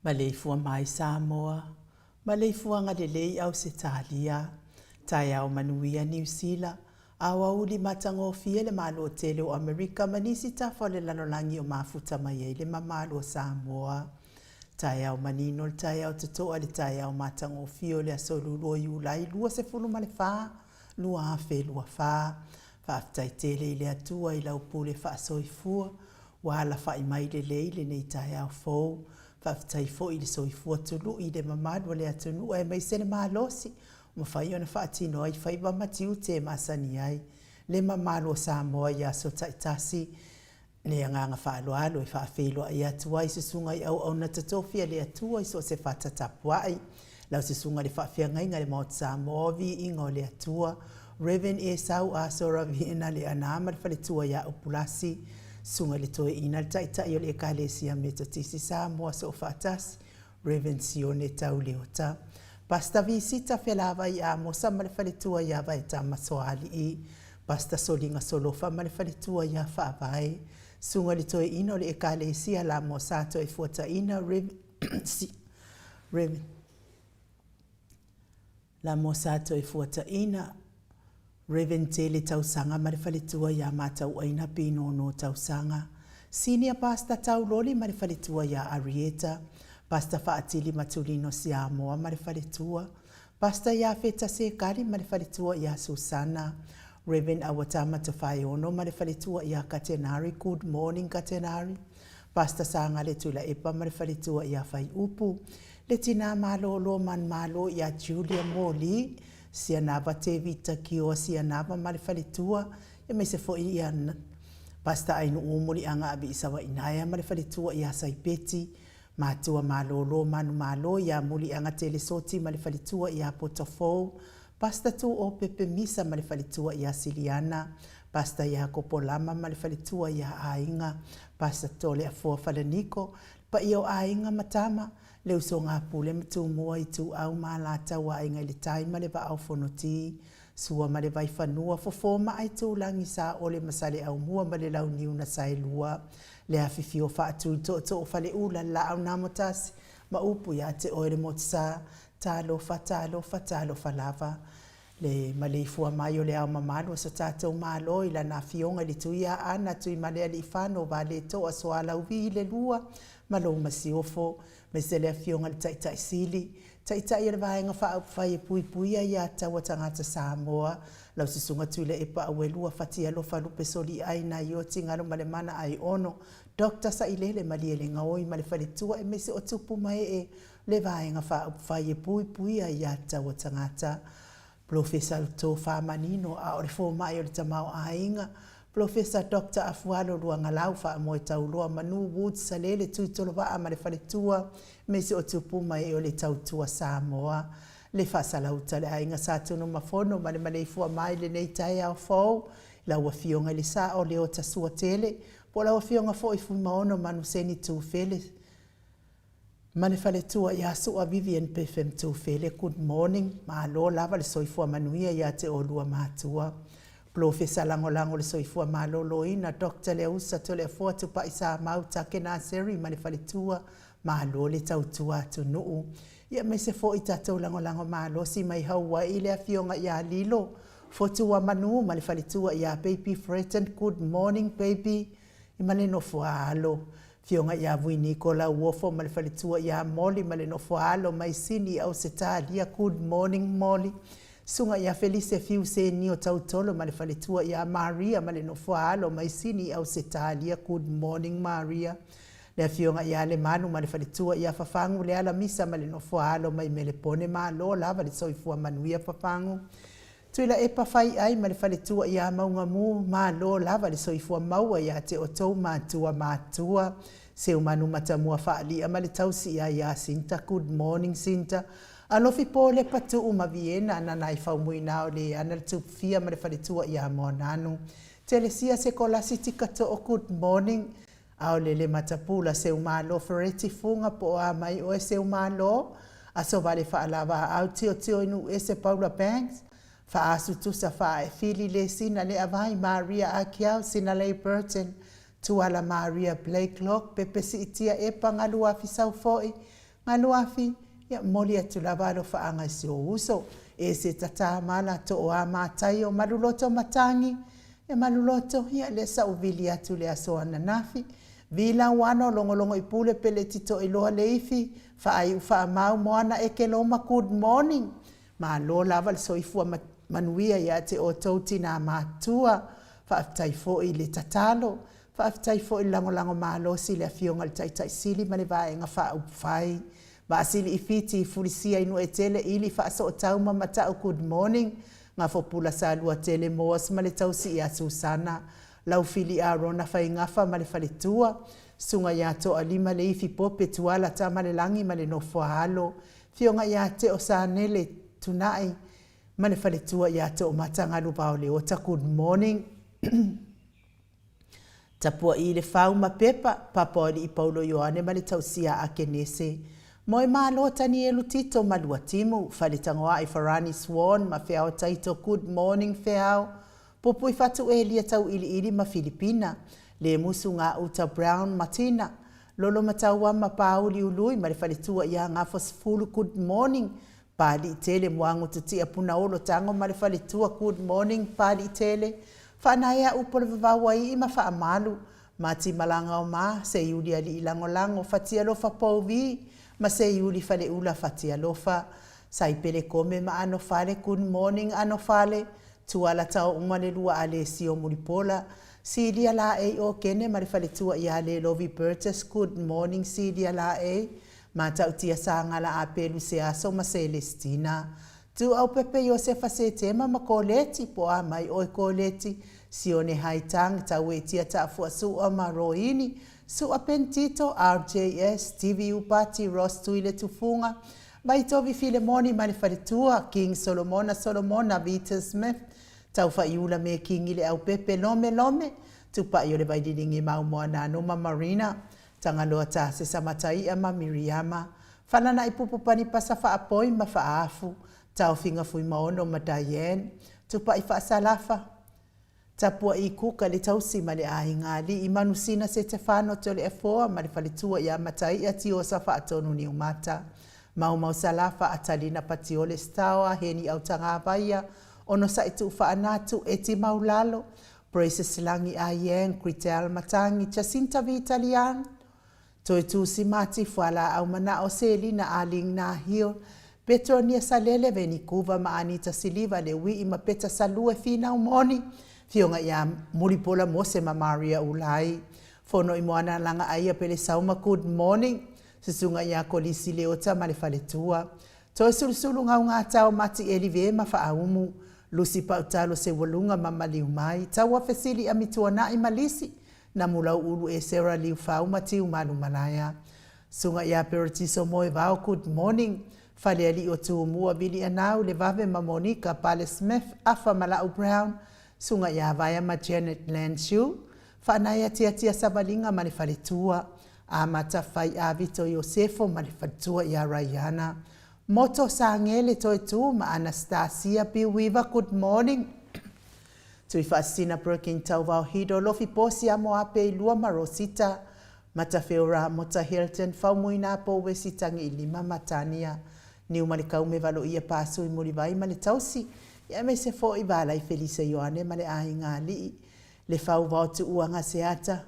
Maleifua mai Samoa, maleifuaga lelei Ausetalia, taeao manuia Niu Sila, aoauli matagofie le Malo tele o Amerika ma nisi tafa o le lalolagi o mafuta mai ai le mamalu o Samoa. Taeao manino le taeao totoa le taeao matagofie o le aso Lua o Iulai 24, 2024. Faafetai tele i le Atua i lau pule faasoifua ua alafai mai lelei lenei taeao fou. Faafetai foi i le soifua tului i le mamalu o le atunuu aemaise le malosi ua mafai ona faatino ai faiva ma tiute e masani ai le mamalu o Samoa i aso taitasi. Le agaga faaaloalo e faafeiloai atu ai susuga i auauna totofi a le Atua i so o se fata tapuai. Lau susuga i le faafeagaiga i le Maota Samoa o Viiga o le Atua, Rev. Esau Aso Raviena Leaana ma le faletua ia Upulasi, Susuga i le Toeaina le Taitai o le Ekalesia Metotisi Samoa Soofaatasi, Rev. Sione Tau Leota, Pastor Visita Felavai Amosa ma le faletua ia Vaetama Soalii, Pastor Soliga Solofa ma le faletua ia Faavae, Susuga i le Toeaina o le Ekalesia Lamosa Toefuataina, Rev. Rev. Lamosa Toefuataina, Rev. Tele Tausaga ma le faletua ia Matauaina Pinono Tausaga, Senior Pastor Tauloli ma le faletua ia Arieta, Pastor Faatili Matulino Siamoa ma le faletua, Pastor Iafeta Sekali ma le faletua ia Susana, Rev. Awatama Tofaeono ma le faletua ia Katenari, Good morning Katenari, Pastor Sagale Tuilaepa ma le faletua ia Faiupu, le tinā malōlō manumalo ia Julia Moli, Sianava Tevita Kioa Sianava ma le faletua, aemaise foi ia Pastor Ainuu Muliaga Aviisavainaea ma le faletua ia Saipeti, Matua malōlō manumalo ia Muliaga Telesoti ma le faletua ia Potofou, Pastor Tuopepe Misa ma le faletua ia Siliana, Pastor Iakopo Lama ma le faletua ia Aiga, Pastor Toleafoa Falaniko, le paia o aiga ma tama, le usoga a Pule ma Tumua, Ituau ma Alataua, Aiga i le Tai ma le Vaa o Fonoti, Sua ma le Vaifanua, Fofo ma Aitulagi, Saole ma Saleaaumua ma le Launiu na Saelua, le afifio faatui tootoo o Faleula, le Laau na Amotasi ma upu ia te oe le Motusa, Talofa, talofa, talofa lava. Le maleifua mai o le Ao Mamalu o so tatou Malo i Lana Afioga i le Tuiaana Tuimalealiifano Vaaletoa Sualauvi i le Lua ma lou Masiofo, aemaise le Afioga i le Taitai Sili, Taitai o le Vaega Faaupufai e Puipuia Ia Taua Tagata Samoa, lau Susuga Tuilaepa Auelua Fatialofa Lupe Soliai Naioti Galumalemana Aiono, Doctor Sailele Malielegaoi ma le Faletua aemaise o tupu ma ee le Vaega Faaupufai e Puipuia Ia Taua Tagata. Polofesa Tofa Manino, a o le fomai o le tamaoaiga, Polofesa Doctor Afualo Luagalau Faamoe Tauloa Manu Woods Salele Tuitolovaa ma le faletua, aemaise o tupu ma ee o le Tautua Samoa. Le Faasalauta le Aiga Sa Tunumafono ma le maleifua mai lenei taeao fou i lau Afioga i le Sao Leota Suatele, po o lau Afioga foi Fuimaono Manuseni Tufele, Ma le faletua ia Sua Vivian Pefem Tufele, good morning, malo lava le soifua manuia ia te oulua matua. Polofesa Lagolago le Soifua Maloloina, Doctor Leausa Toleafoa Tupai Samau Take Naseri ma le faletua, malo le tautua atunuu. Ia aemaise foi tatou lagolago malosi mai Hawaii le afioga ia Lilo Fotuamanu ma le faletua ia Baby Freton, good morning baby. I ma le nofo a alo. Afioga ia Vuiniko Lauofo ma le faletua ia Molly ma le nofo a alo mai Sini i Ausetalia, good morning Molly. Susuga ia Felise Fiu Senio Tautolo ma le faletua ia Maria ma le nofo a alo mai Sini i Ausetalia, good morning Maria. Le afioga ia Lemanu ma le faletua ia Fafagu Leala Misa ma le nofo a alo mai Melepone, malo lava le soifua manuia Fafagu. Tuilaepa Faiai ma le faletua ia Maugamu, malo lava le soifua maua ia te outou matua matua. Seumanu Matamua Faalia ma le tausi ia Iasinta, good morning Sinta. Alofi Polepa Tuu ma Viena Nanai Faumuina o Leana le Tupufia ma le faletua ia Moananu. Telesia Sekolasi Tikatoo, good morning. Aolele Matapula Seumalo Fereti Fuga po o a mai oe Seumalo Aso Vale Faalavaau Tiotio Inu Ese Paula Banks Faasu Tusa Faaefili Lesina Leavai Maria Akiau Sinalei Burton Tuala Maria Blakelock Pepe Siitia Epa Galuafi Saufo'i Galuafi, ia momoli atu lava alofaaga i si ou uso, e se tata mala tooa Mataio Maluloto Matagi, ia Maluloto, ia lea sa ou vili atu i le aso ananafi, Vila Uano logologo i pule pele titoiloa Leifi, faaiu faamau Moana Ekeloma good morning. Malo lava le soifua manuia ia te outou tina matutua. Faafetai foi i le tatalo, faafetai foi i le lagolago malosi i le Afioga i le Taitai Sili ma le Vaega Faaupufai. Vaasili i Fiti, Fulisia i Nuuetele, Ili Faasootau ma Matau good morning. Gafopula Saluatele Moas ma le tausi ia Susana. Laufili Arona Faigafa ma le faletua. Susuga ia Toalima Leifi Pope Tuala Tamalelagi ma le nofo a alo. Afioga ia Teo Sanele Tunai ma le faletua ia Toomata Galuvao Leota Good morning. Tapua'i le Fau ma Pepa, Papa o Alii Paulo Ioane ma le tausia a Akenese. Moe Malo Tanielu Tito ma Luatimu, Faletagoa'i Farani Swan ma Feao Taito Good morning Feao. Pupuifatu Elia Tauiliili ma Filipina, Lemusu Gauta Brown ma Tina, Lolomatauama ma Pāuli Ului ma le faletua ia Gafosefulu Good morning Pāliitele Muagututia Punaolo Tago ma le faletua Good morning Pāliitele Faanaea Upu o le Vavau Aii ma Faamalu Matimalagaoma Seiuli Alii Lagolago Fatialofa Pouvi ma Seiuli Faleula Fatialofa Saipele Kome ma Anofale Good morning Anofale Tuala Taouma le lua Alesio Mulipola Silia Laei Okene ma le faletua ia Lelovi Burgess Good morning Silia Laei Matautia Sagala Apelu Seaso ma Selestina Tuaupepe Iosefa Setema ma Koleti Po a mai oe Koleti Sione Haitang Tauetia Taafua Su'a ma Roini Su'a Pentito RJS Stevie Upati Ross Tuile Tufuga Vaitovi Filemoni ma le faletua King Solomona Solomona Vita Smith Taufaiula me Kingi Leaupepe Lome Lome Tupai o le Vaililigi Maumoanano ma Marina Tagaloa Tasesa Matai'a ma Miriama Falana'i Pupu Panipasa Faapoi ma Faaafu Taofiga Fuimaono ma Diane Tupai Faasalafa Tapua'i Kuka le tausi ma le aiga alii Manusina Setefano Toleafoa ma le faletua ia Matai'a Tiosa Faatonu Niumata Maumau Salafa Atalina Patiole Staoa Heni Autagavaia Onosai Tuufaanatu Eti Maulalo Praises Lagi Ayeng Kritel Matangi Jacinta Vitaliano Toetusi Mati Fualaau Manao Selina Aling Nahil Petronia Salele Venikuva ma Anita Siliva Leui'i ma Peta Salue Finau Moni Fioga ia Mulipola Mose ma Maria Ulai Fono i Moana Langa Aia Pele Sauma Good morning Susuga ia Kolisi Leota ma le faletua Toesulusulu Gaugata o Mati Elive ma Faaumu Lusi Pautalo Seualuga ma Maliumai Taua Fesili Amituana'i ma Lisi Namulau Ulu Esera Liufau ma Tiumalu Malaea Suga ia Peretiso Moevao Good morning Falealii o Tumua Vilianau Levave ma Monica Pale Smith Afa Malau Brown Suga ia Vaea ma Janet Lanshu Faanaea Tiatia Savaliga ma le faletua Amata Fai Avito Iosefo ma le faletua ia Raiana Moto Sagele Toetu ma Anastasia Biuiva Good morning Tuifaasisina Birkin Tauvao Hido Lofi Posi Amoape i Lua ma Rosita Matafeo Ramota Hilton Faumuina Po Wesi Tagiilima ma Tania Niumalikaume Valoia Pasui Mulivai ma le tausi ia aemaise foi Valai Felisa Ioane ma le aiga alii Le Fauvao Tuuaga Seata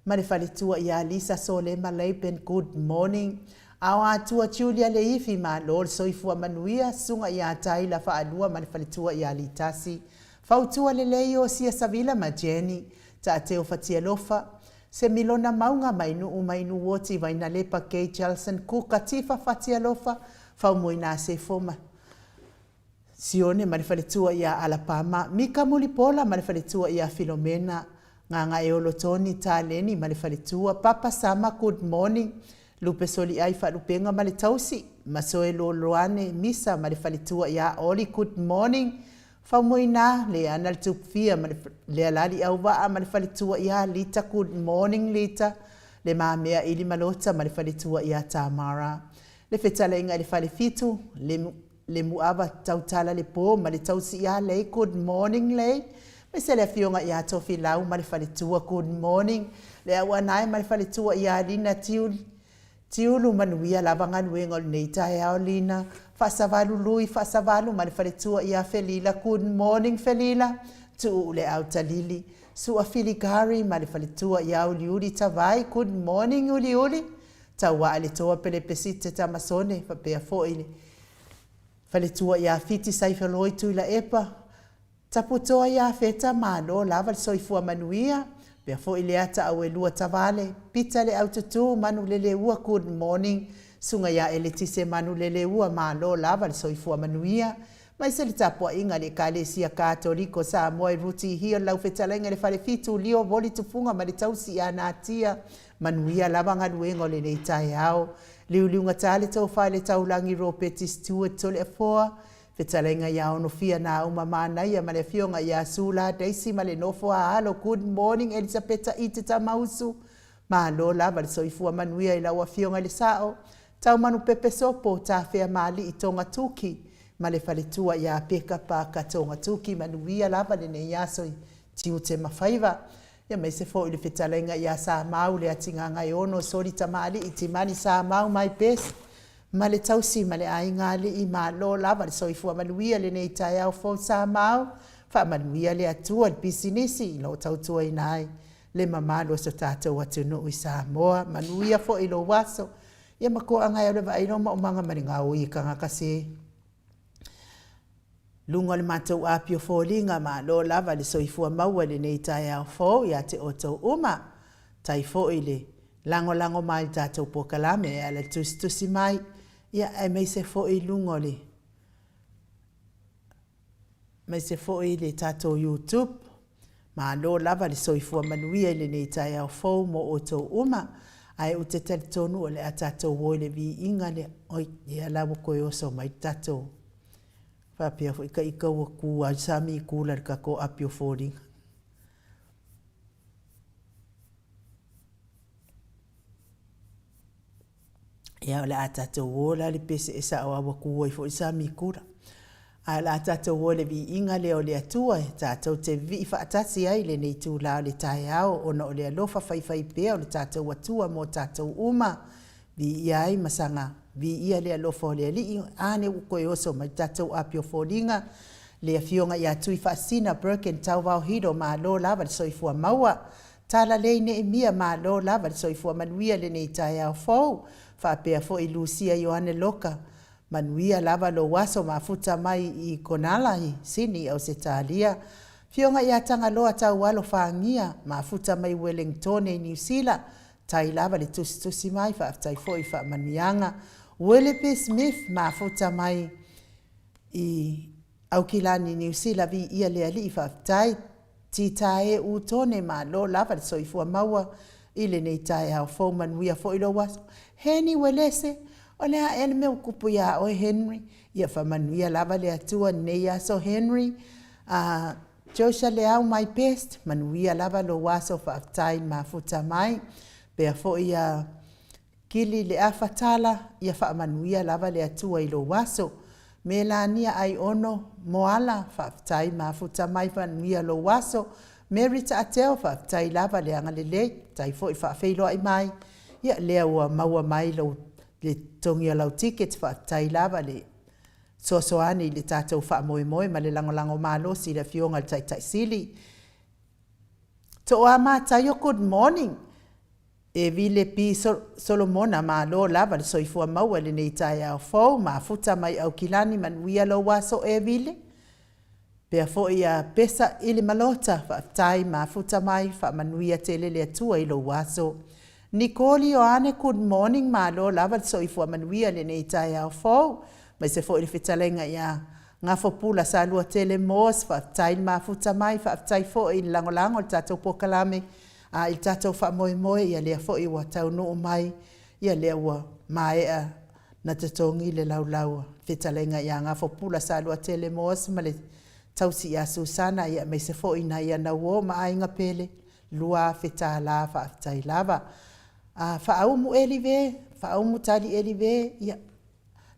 ma le faletua ia Lisa Solema Laban Good morning Ao Atua Julia Leifi Malo le soifua manuia Susuga ia Taila Faalua ma le faletua ia Litasi Fautua lelei Iosia Savila ma Jenny Taateo Fatialofa Semilona Mauga Mainuu Mainuoti Vainalepa Kay Jelson Kuka Tifa Fatialofa Faumuina Sefo ma Sione ma le faletua ia Alapama, Mika Mulipola ma le faletua ia Filomena, Gagaeolo Tony Taleni ma le faletua, Papa Sama Good Morning, Lupe Soliai Faalupega ma le tausi, Masoe Luoloane Misa ma le faletua ia Oli Good Morning, Faumuina Leana Letupfia ma le Lealali Auvaa ma le faletua ia Lita Good Morning Lita, Le Mamea Ilimalota ma le faletua ia Tamara. Le fetalaiga i le Falefitu, le Le Muava Tautala le po ma le tausi ia Lei Good morning Lei Aemaise le afioga ia Tofilau ma le faletua Good morning Le Auanae ma le faletua ia Lina Tiuli Tiulu manuia lava galuega o lenei taeao Lina Faasavalu Lui Faasavalu ma le faletua ia Felila Good morning Felila Tuuu le Autalili Sua Filigari ma le faletua ia Uliuli Tavai Good morning Uliuli Tauaa le Toa Pelepesite Tamasone faapea foi le faletua ia Fiti Saifeloi Tuilaepa Taputoa ia Feta malo lava le soifua manuia pea foi Leata Auelua Tavale Pita le Aututu Manuleleua good morning Suga ia Eletise Manuleleua malo lava le soifua manuia maise le tapuaiga a le Ekalesia Katoliko Samoa i Ruti Hill lau fetalaiga i le Falefitu Lio Voli Tufuga ma le tausi ia Natia manuia lava galuega o lenei taeao Liuliugata le tofa i le taulagi Ropeti Stewart Toleafoa Fetalaiga ia Onofia Nauma Manaia ma le Afioga ia Sula Daisy ma le nofo a alo Good morning Elisapeta Ite Tamausu Malo lava le soifua manuia i lau Afioga i le Sao Taumanupepe Sopo Tafea Maalii Togatuki ma le faletua ia Peka Parker Togatuki Manuia lava lenei aso i tiute ma faiva aemaise foi le fetalaiga ia Samau Leatigagaeono Soli Tamalii Timani Samau my best ma le tausi ma le aiga alii malo lava le soifua manuia lenei taeao fou Samau faamanuia le Atua i le pisinisi i loo tautuaina ai le mamalu o so tatou atunuu i Samoa manuia foi lou aso ia ma koaga e o le vaai lo maumaga ma le gaoi e kagaka se luga o le matou apio foliga malo lava le soifua maua i lenei taeao fou ia te outou uma tai foi le lagolago mai i le tatou polokalame e ala i le tusitusi mai ia aemaise foi i luga o le aemaise foi le tatou YouTube. Malo lava le soifua manuia i lenei taeao fou mo outou uma, ae ou te talitonu o le a tatou o i le viiga lea. Oi, ia la ua toe oso mai le tatou faapea foi ka ika ua ku ai sami kula le tatou api o foliga. Ia o le a tatou o la le pese e sao a ua ku ai foi sami kula. Ae o le a tatou o i le viiga lea o le Atua e tatou te vivii faatasi ai i lenei itula o le taeao ona o le alofa faifaipea o le tatou Atua mo tatou uma. Viia ai ma saga viia le alofa o le Alii, a lea ua toe oso mai le tatou api o foliga, le Afioga ia Tuifaasisina Birkin Tauvaohilo, malo lava le soifua maua. Talalei Neemia, malo lava le soifua manuia i lenei taeao fou. Faapea foi Lusia Ioane Loka, manuia lava lou aso mafuta mai i Konala i Sini, Ausetalia. Afioga ia Tagaloa Taualo Fagia, mafuta mai Welengtone i Niu Sila, Tai lava le tusitusi mai, faafetai foi i faamanuiaga. Willoughby Smith, mafuta mai i Aukilani, Niu Sila, viia le Alii, faafetai. Titae Utone, malo lava le soifua maua i lenei taeao fou, manuia foi lou aso. Henny Uelese, o le a ea le mea ua tupu iā oe Henry? Ia faamanuia lava le Atua i lenei aso Henry. Uh, Joshua Leao my best, manuia lava lou aso faafetai mafuta mai. Pea foi ia Kili le afa tala, ia faamanuia lava le Atua i lou aso. Melania Aiono Moala, faafetai mafuta mai manuia lou aso. Mary Taateo, faafetai lava le agalelei, faafetai foi faafeiloai mai. Ia lea ua maua mai lou le totogi o lau ticket, faafetai lava le fesoasoani i le tatou faamoemoe ma le lagolago malosi i le Afioga i le Taitai Sili. Tooa Mataio, good morning. E Vile P. Solomona, malo lava le soifua maua i lenei taeao fou, mafuta mai Aukilani, manuia lou aso e Vile. Pea foi ia Pesa i le Malota, faafetai mafuta mai, faamanuia tele le Atua i lou aso. Nicole Ioane, good morning, malo lava le soifua manuia i lenei taeao fou, aemaise foi le fetalaiga ia Gafopula Saluatele Moss, faafetai le mafuta mai, faafetai foi i le lagolago i le tatou polokalame a i le tatou faamoemoe, ia lea foi ua taunuu mai, ia lea ua maea na totogi le laulau a fetalaiga ia Gafopula Saluatele Moss ma le tausi ia Susana, ia aemaise foi nai ana uo ma aiga pele, $2,000 faafetai lava. A faaumu Elive, faaumu tali Elive, ia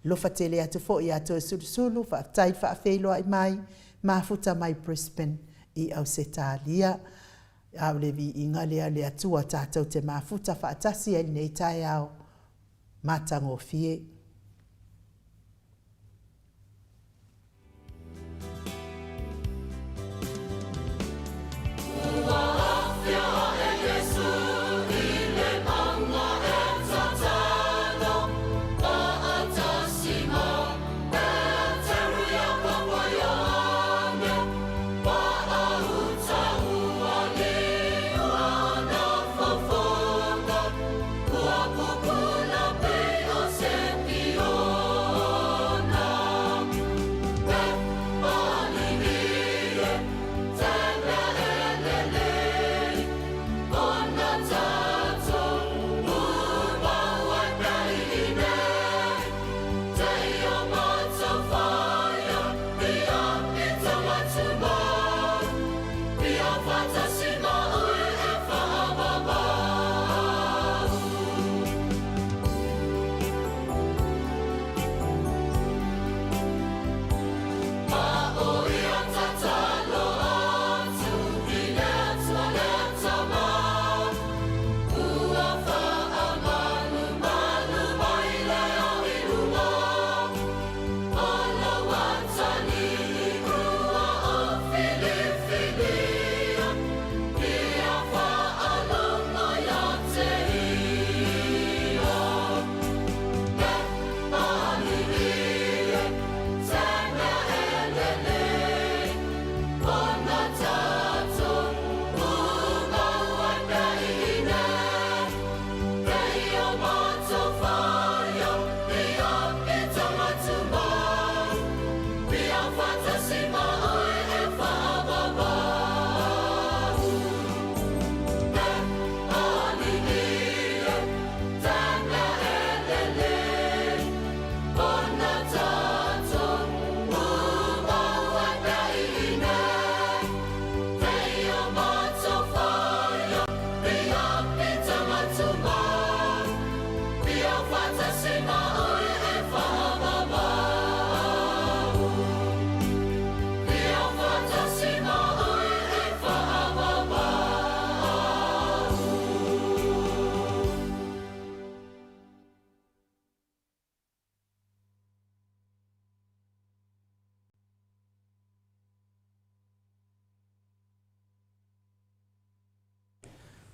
lofa tele atu foi ia Toesulusulu, faafetai faafeiloai mai, mafuta mai Brisbane i Ausetalia. A o le viiga lea o le Atua tatou te mafuta faatasi ai i lenei taeao. Matagofie.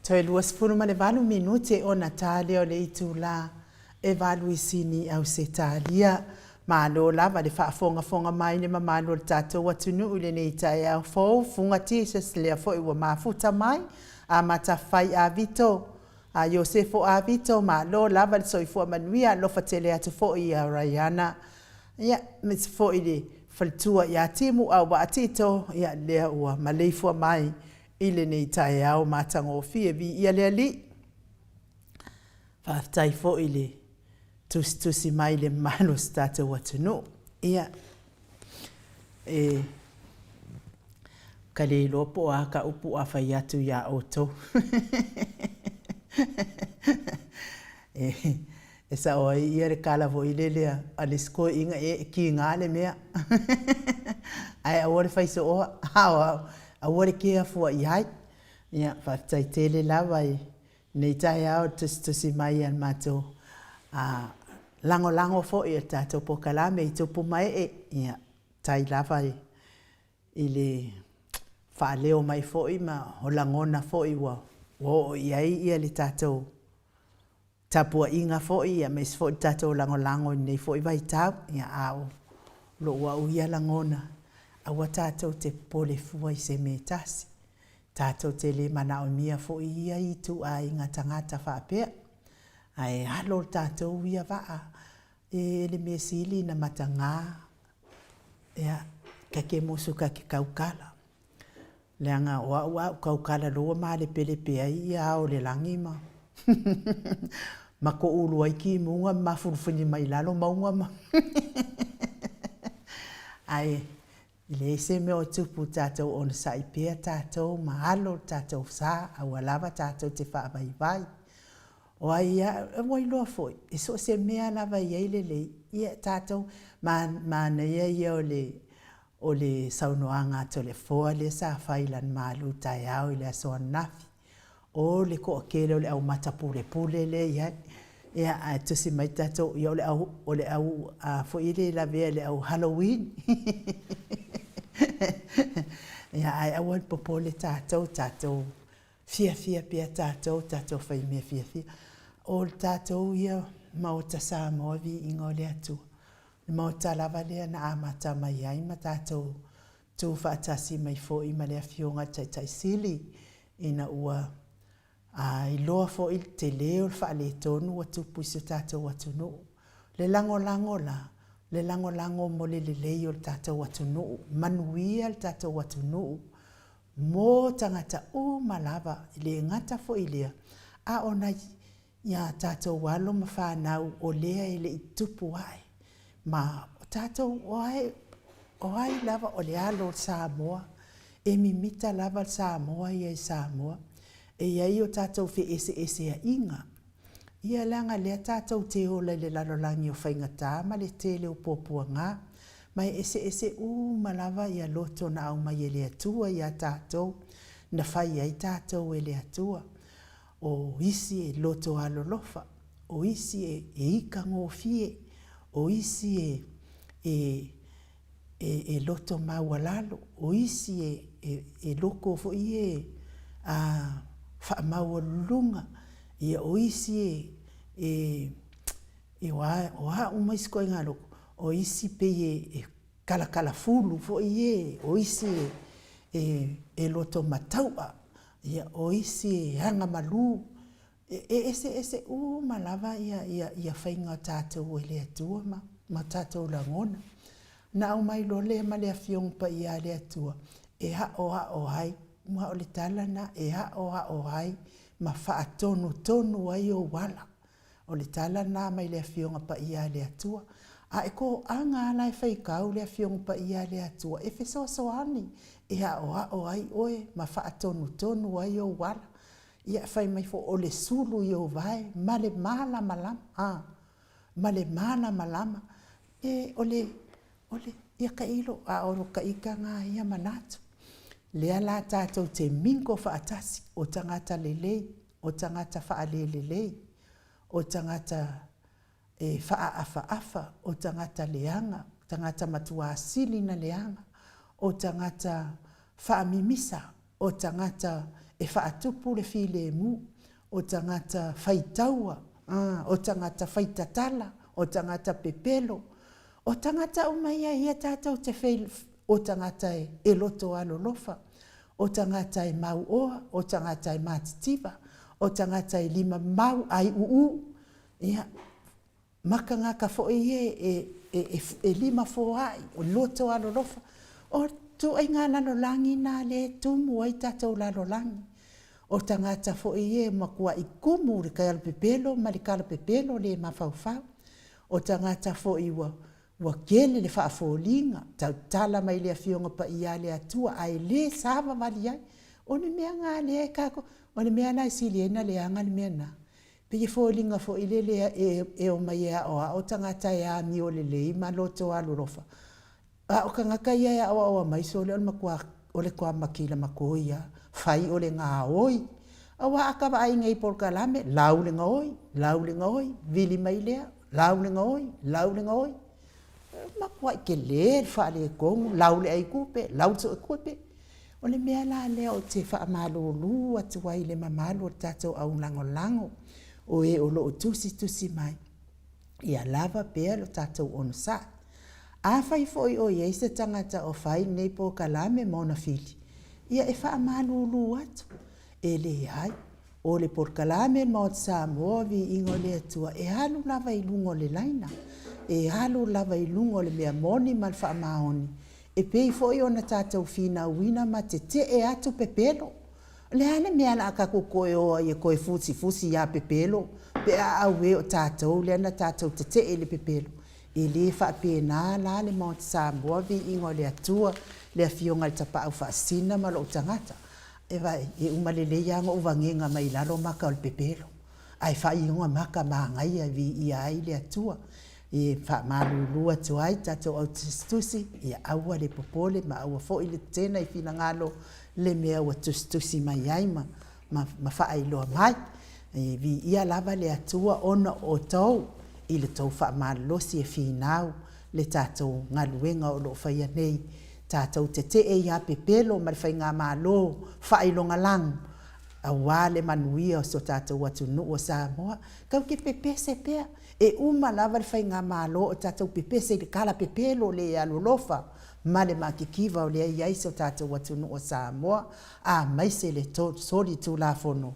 Toe 28 minute ona ta lea o le itulā e valu i Sini, Ausetalia. Malo lava le faafogafoga mai le mamalu o le tatou atunuu i lenei taeao fou, Fuga Jesus lea foi ua mafuta mai, Amata Fai Avito, a Iosefo Avito, malo lava le soifua manuia, alofa tele atu foi ia Raiana, ia, aemaise foi le faletua ia Timu Auvaa Tito, ia, lea ua maleifua mai i lenei taeao matagofie. Viia le Alii. Faafetai foi i le tusitusi mai i le mamalu o si tatou atunuu. Ia, e ka le iloa po o a ka upu a fai atu iā outou. E, e sao ai ia le kala foi lele a le isi toeaiina e kiga le mea. Ae aua le fai sooa, aua le kea fua i ai. Ia, faafetai tele lava i lenei taeao i le tusitusi mai a le matou lagolago foi i le tatou polokalame i tupu ma ee. Ia, tai lava i le faaleo mai foi ma o lagona foi ua oo i ai le tatou tapuaiga foi aemaise foi le tatou lagolago i lenei foi vaitau. Ia, a o lou au ia lagona, aua tatou te popole fua i se mea e tasi. Tatou te le manaomia foi ia ituaiga tagata faapea, ae alo le tatou ia vaa e le mea sili na mataga, ia, ka ke musu ka ke kaukala. Leaga o au a ou kaukala loa ua malepelepe ai ia ao o le lagi ma ma koulu ai kimuga ma mafulufuni mai lalo mauga ma ae E leai se mea o tupu tatou onosai pea tatou ma alo le tatou sa aua lava tatou te faavaivai. O ai a, ua iloa foi, e so o se mea lava e i ai lelei, ia tatou, manaia ia o le, o le saunoaga a Toleafoa lea sa fai i lana malu taeao i le aso ananafi. O le toatele o le au mata pulepule lea e i ai. Ia, ae tusi mai tatou, ia o le au, o le au a foi e le lavea i le au Halloween. Ia, ae aua le popole tatou, tatou fiafia pea tatou, tatou fai mea fiafia. O le tatou ia Maota Samoa viiga o le Atua. Le Maota lava lea na amata mai ai ma tatou tu faatasi mai foi ma le Afioga i le Taitai Sili ina ua A iloa foi le tele o le faaletonu ua tupu i si o tatou atunuu. Le lagolago la, le lagolago mo le lelei o le tatou atunuu, manuia le tatou atunuu mo tagata uma lava, e le gata foi i lea, a o nai a tatou alo ma fanau o lea e le i tupu ae. Ma o tatou, o ai, o ai lava o le alo o Samoa, e mimita lava le Samoa ia i Samoa. E i ai o tatou feeseeseaiga, ia leaga lea tatou te ola i le lalolagi o faigata ma le tele o puapuaga, ma e eseese uma lava ia loto na aumai e le Atua ia tatou, na fai ai tatou e le Atua. O isi e loto alolofa, o isi e ika gofie, o isi e e loto maualalo, o isi e loko foi e faamaualuluga, ia o isi e o a uma isi ituaiga loko, o isi pei e kalakalafulu foi e, o isi e loto matau'a, ia o isi e agamalu. E eseese uma lava ia faiga o tatou e le Atua ma o tatou lagona. Na aumai loa lea ma le Afioga Paia a le Atua e aoao ai, aua o le tala lena, e aoao ai ma faatonutonu ai ou ala. O le tala lena mai le Afioga Paia a le Atua. A e toaga lava la e faitau le Afioga Paia a le Atua e fesoasoani e aoao ai oe ma faatonutonu ai ou ala. Ia, fai mai foi, o le sulu i ou vae ma le malamalama, a, ma le malamalama. E, o le, o le, ia tailo, a o ka ita na ia manatu. Lea la tatou te mingle faatasi, o tagata lelei, o tagata faalelelei, o tagata e faaafaafa, o tagata leaga, tagata matua sili na leaga, o tagata faamimisa, o tagata e faatupu le filemu, o tagata faitaua, o tagata faitatala, o tagata pepelo, o tagata uma ia ia tatou te fei, o tagata e loto alolofa, o tagata e mauoa, o tagata e matitiva, o tagata e lima mau ai uu, ia, Ma tagata foi ia e limafoa'i, o loto alolofa. O ituaiga lalolagi na lea e tumu ai tatou lalolagi. O tagata foi ia e matua'i tumu i le taialopepelo ma le talapepelo le mafaufau. O tagata foi ua ua tele le faafoliga, tautala mai i le Afioga Paia a le Atua ae le savavali ai. O le mea lena lea e tatou, o le mea la e sili ai ona leaga le mea lena. Pei e foliga foi lele e omai e aoao tagata e amio lelei ma loto alolofa, a o tagata ia e aoaoa mai, sole o le matua o le toa makila matoi lava, fai o le gaoi. Aua a ta vaai nei i polokalame, lau le gaoi, lau le gaoi, vili mai lea, lau le gaoi, lau le gaoi. E matuai tele le faaletonu, lau le aitupe, lau le suetupe. O le mea la lea ou te faamalulu atu ai i le mamalu o le tatou au lagolago, o e o lo o tusitusi mai, ia lava pea lo tatou onosai. Afai foi o i ai se tagata o fai lenei polokalame ma ona fili, ia e faamalulu atu, e leai, O le polokalame Maota Samoa Viiga o le Atua e alu lava i luga o le laina, e alu lava i luga o le mea moni ma le faamaoni, e pei foi ona tatou finauina ma tetee atu pepelo. O le a le mea o le a tatou toe o ai e toe fusifusi ia pepelo pe a auē o tatou lea na tatou tetee i le pepelo? E le faapena la le Maota Samoa Viiga o le Atua, le Afioga i le Tapaau Faasisina ma lou tagata. E vaai, e uma lelei lava ona ou vagega mai lalo maka o le pepelo, ae faaiuga maka manaia e viia ai le Atua. E faamalulu atu ai tatou au tusitusi, ia aua le popole ma aua foi le tetena i finagalo le mea ua tusitusi mai ai ma faailoa mai. E viia lava le Atua ona o outou i le tou faamalolosi e finau le tatou galuega o lo o faia nei. Tatou tetee ia pepelo ma le faigamalo faailogalanu aua le manuia o si o tatou atunuu o Samoa. Tatou te pepese pea, e uma lava le faigamalo o tatou pepese i le tala pepelo le alolofa ma le matitiva o lea e i ai si o tatou atunuu o Samoa, aemaise le solitulafono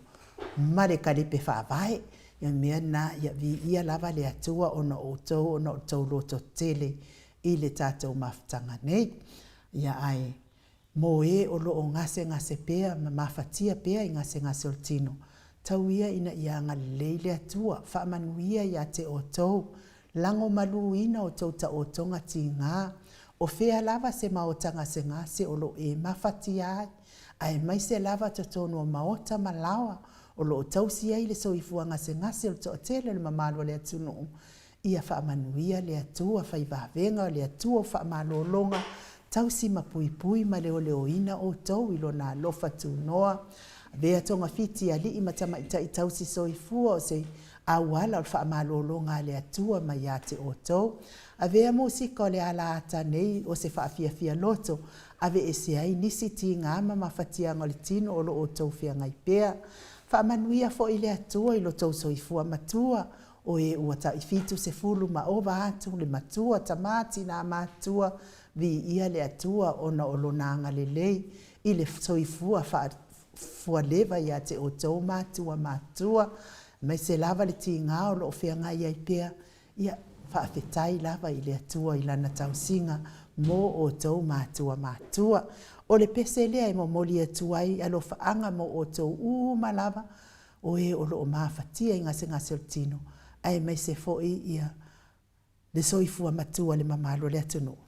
ma le talipe faavae. O le mea lena, ia viia lava le Atua ona o outou ona o lo outou lototetele i le tatou mafutaga nei. Ia ae mo e o lo o gasegase pea ma mafatia pea i gasegase o le tino, tau ia ina ia agalelei le Atua, faamanuia ia te outou, lagomaluina outou taotoga tiga, o fea lava se maota gasegase o lo o e mafatia ai, aemaise lava totonu o maota ma laoa o lo o tausi ai le soifua gasegase o le toatele o le mamalu o le atunuu, Ia faamanuia le Atua, fai vavega o le Atua o faamalologa, tausi ma puipui ma leoleoina outou i Lona alofa tunoa. Avea togafiti i alii ma tamaitai tausi soifua o se auala o le faamalologa a le Atua mai ia te outou. Avea musika o le alaata nei o se faafiafia loto, aveese ai nisi tiga ma mafatiaga o le tino o lo o outou feagai pea. Faamanuia foi le Atua i lo tou soifua matua, o e ua tai 70 ma ova atu le matua, tama, tina matutua, viia le Atua ona o Lona agalelei i le soifua faafualeva ia te outou matua matutua, aemaise lava le tiga o lo o feagai ai pea, ia faafetai lava i le Atua i Lana tausiga mo outou matua matutua. O le pese lea e momoli atu ai alofaaga mo outou uma lava, o e o lo o mafatia i gasegase o le tino, aemaise foi ia le soifua matua o le mamalu o le atunuu.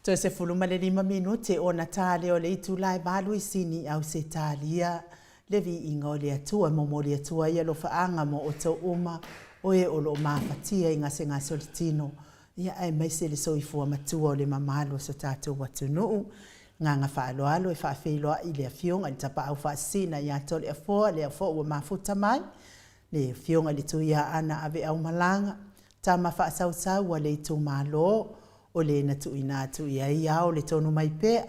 Toe 15 minute ona tā lea o le itula e valu i Sini, Ausetalia, le viiga o le Atua e momoli atu ai alofaaga mo outou uma o e o lo o mafatia i gasegase o le tino, ia aemaise le soifua matua o le mamalu o so tatou atunuu. Agaga faaaloalo e faafeiloai i le Afioga i le Tapaau Faasisina ia Toleafoa, lea foi ua mafuta mai, le Afioga i le Tuiaana Aveaumalaga, tama faasausau a le itumalo, o le na tuuina atu i ai ao le tonu mai pea,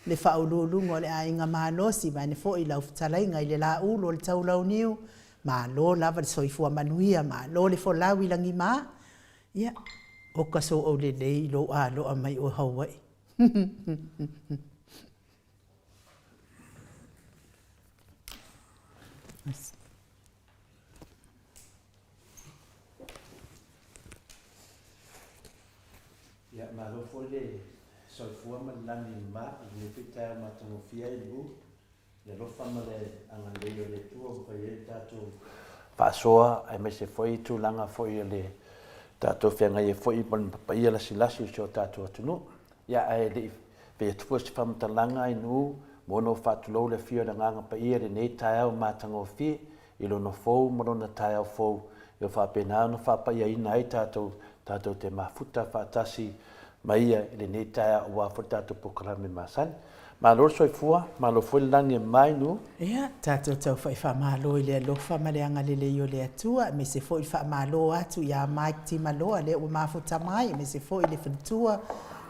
le faauluuluga o le aiga malosi vaeane foi lau fetalaiga i le Laulu o le Taulauniu, malo lava le soifua manuia, malo le folau i lagima. Ia, oka sou aulelei i lou aloa mai oe Hawaii. Ia, malo foi le soifua ma le lagi e mama i lenei foi taeao matagofie ai i le alofa ma le agalelei o le Atua ua fai ai le tatou faasoa aemaise foi tulaga foi o le tatou feagai ai foi ma le paia lasilasi o si o tatou atunuu. Ia, ae le i fai atu foi se faamatalaga i nuu, mo ona ou faatulou le afio o le Agaga Paia i lenei taeao matagofie i lona fou ma lona taeao fou, ia faapena ona faapaiaina ai tatou, tatou te mafuta faatasi ma Ia i lenei taeao aua foi le tatou polokalame masani. Malo le soifua, malo foi le lagi e mama i nuu. Ia, tatou taufa'i faamalo i le alofa ma le agalelei o le Atua, aemaise foi le faamalo atu ia Mike Timaloa lea ua mafuta mai, aemaise foi le faletua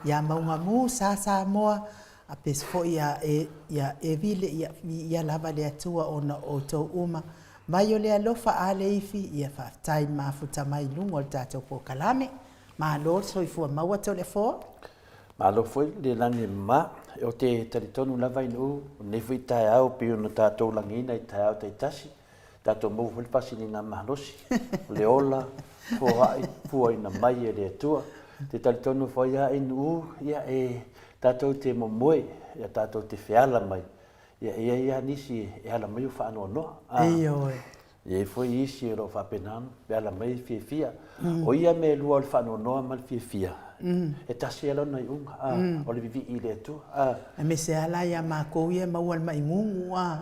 ia Maugamu Sa Samoa, a pes foi ia e, ia Evile, ia viia lava le Atua ona o outou uma mai o le alofa a le ifi, ia faafetai le mafuta mai i luga o le tatou polokalame. Malo le soifua maua Toleafoa. Malo foi le lagi e mama. Ou te talitonu lava i nuu o lenei foi taeao pei ona tatou lagiina i taeao taitasi, tatou maua foi le faasiliga malosi, o le ola, foai, fuaina mai e le Atua. Te talitonu foi lava i nuu, ia e tatou te momoe, ia tatou te feala mai. Ia e i ai lava nisi e ala mai o faanoanoa. Ioe. E i ai foi isi o lo o faapena ona feala mai e fiafia. O ia mea e lua o le faanoanoa ma le fiafia, e tasi lava lona iuga, o le vivii i le Atua. Aemaise lava la ia makou ia e maua le mai gugu a.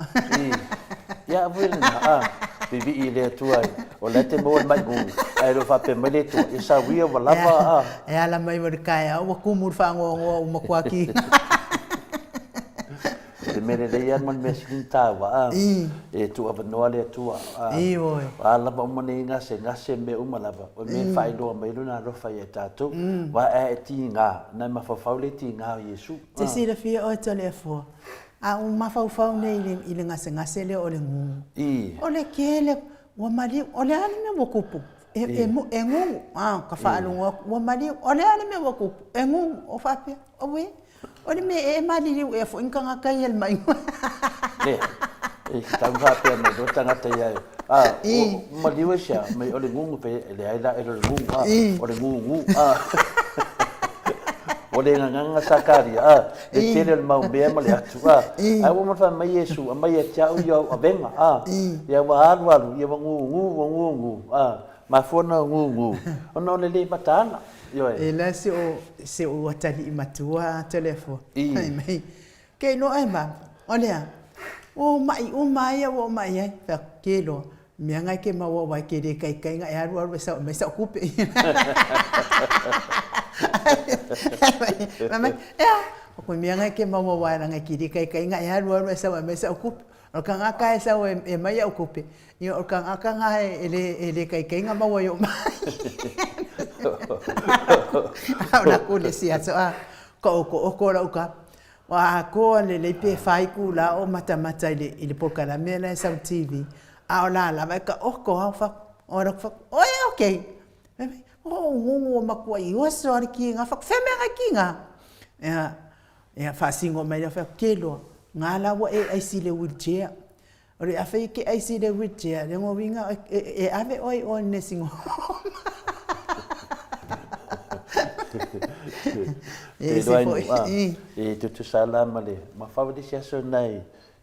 Ia foi lena, vivii i le Atua o la e te maua le mai gugu, ae le o faapea mai le Atua, ia sau ia ua lava a. E ala mai ma le taeao ua tumu le faanoanoa ua matua kiga. O le mea lelei lava ma le mea sili ona taua, a, e tuuavanoa le Atua, a, Ioe. o a lava uma nei gasegase ma mea uma lava, o le mea e faailoa mai ai Lona alofa ia tatou. Aua a e tiga, na e mafaufau le tiga o Iesu. Te silafia oe Toleafoa, a ou mafaufau nei i le gasegase lea o le gugu, o le tele, ua maliu, o le a le mea ua tupu? E, e, e gugu, a, ka faalogo atu, ua maliu, o le a le mea ua tupu? E gugu, o faapea, auē. O le mea ea e maliliu ea foi ni tagata ia i le maiga. Le, e tau faapea mai loa tagata ia, a, o maliu e sea, mai o le gugu, pe e leai la e le o le gugu, a, o le gugu, a. Ua le gagaga Sakaria, a, le tele o le mau mea ma le atu, a. Ae ua ma fai mai Iesu, aumai ia te au ia au avega, a. Ia ua alu alu, ia ua gugu, ua gugu, a. Mafua ona gugu, ona o le le mataala. Ioe. E la si o si o atalii matua a Toleafoa. I. Fai mai, Ke iloa e mama, o le a? Ua ou maʻi uma ai ua ou maʻi ai. Fai atu, Ke iloa, mea na e ke maua aua e ke le kaikai na e alu alu e sau e aumai sau tupe. Fai mai, Ea, o koe mea na e ke maua aua leaga e ke le kaikai na e alu alu e sau e aumai sau tupe. O le tagata e sau e aumai au tupe, ia o le tagata na e le e le kaikai na maua i ou mai. A o la ku le isi aso a ka okooko lau kapa. Ua atoa lelei pe fa itula o matamata i le i le polokalame la e sau i le TV, a o la lava e taoto lava fatu. O la fatu, oi okay. Fai mai, o gugu ua matuai oso lava le kiga. Fatu, fea mea nai kiga? Ia, ia faasino mai lea fai atu, ke loa, nga la ua e aisi i le wheelchair. O le afai e ke aisi i le wheelchair, le uiga e ave oe i o i le nursing home. E ese foi. E tutusa la ma le mafaufau le isi aso nai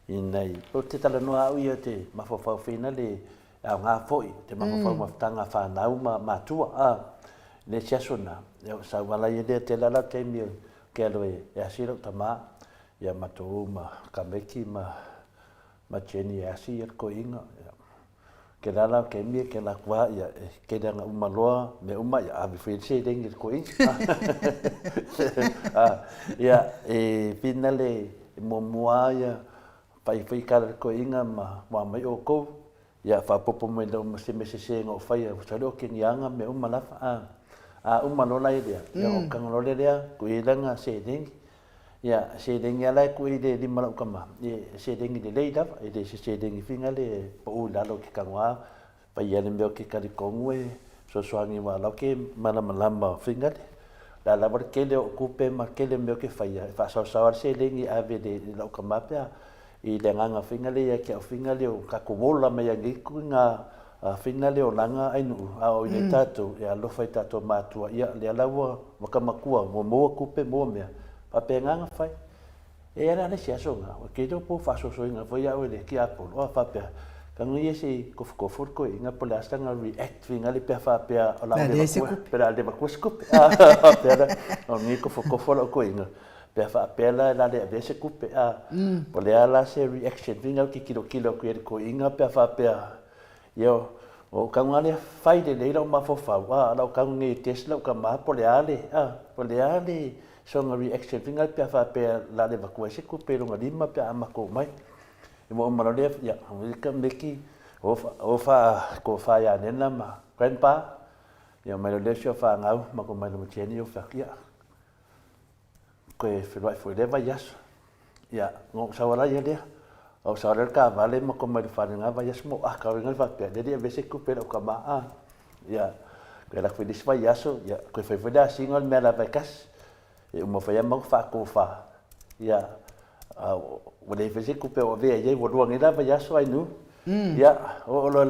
i nai o te talanoa au ia te mafaufau feina le aoga foi te mafaufau mafutaga whanau ma matua a le isi aso na e o sau ala ia lea te lala taimi o Ke alu e asi lou tama, ia matou ma Kameki ma ma Jenny e asi ia le toeaina. Ia ke la la o ke emi ke la kua ia e kele ana uma loa mea uma ia ave foi le seleni i le toeaina. Ia e fina le muamua ia pai foi kala le toeaina ma ua mai outou Ia faaopoopo mai loa ma se mea sese na ou faia, ua sau lea o keniaga mea uma lava, a. A uma loa la i lea, ia ona ou taga loa lea lea, tuu i ai lana seleni. Ia, seleni lava la e tuu i le lima o lau tama, ia e seleni lelei lava, e le o se seleni foi lea e pau i lalo ou te tago lava, fai lava i le mea ou te talitonu e fesoasoani aua o la ou te malamalama foi lea. O le a lava le tele o au tupe ma le tele o mea ou te faia, e faasaosao lava le seleni e ave i lau tama pe a i le agaga foi lea ia te au foi lea o tatou ola mai ai nei ituaiga foi lea olaga ainuu a o inei tatou e alofa i tatou matua ia lea la ua ua matua ua maua tupe maua mea faapena ona fai. E i ai la le isi aso na ou te iloa po o faasoasoaina foi au e le tiapolo a faapea tago ia se i tofotofo le toeaina po o le a sana react foi lea pe a faapea o le a le avatua pe o le a le avatua se tupe a faapea la o lenei tofotofo lau toeaina Pe a faapea la e la le avea se tupe, a, po o le a la se reaction foi lea ou te tilotilo atu i ai i le toeaina pe a faapea, ia, o ou tago lava lea fai lelei lau mafaufau, a, o lau tago nei e test lau tama po o le a le, a, po o le a le sona reaction foi lea pe a faapea o le a le avatua ai se tupe i lona lima pe a matou mai. Ia ua uma loa lea, ia, meki, o faa-tofa ia Nena ma Grandpa, ia omai loa lea si o fanau ma ko mai loa ma Jenny o fai atu, ia, Toe feiloai foi i lea vaiaso. Ia, na ou sau ala ia lea. Na ou sau lea i le taavale ma koma i le fale i lena vaiaso ma ou aka ai faapea, lea e le i avea se tupe i lau tama a. Ia, toe alu atu foi i le isi vaiaso, ia, toe fai foi le asiga o le mea lava e tasi. E uma foi lava matou faatofa. Ia, a ua leai foi se tupe o avea i ai, ua lua nei la vaiaso Ainuu. Ia, oo loa i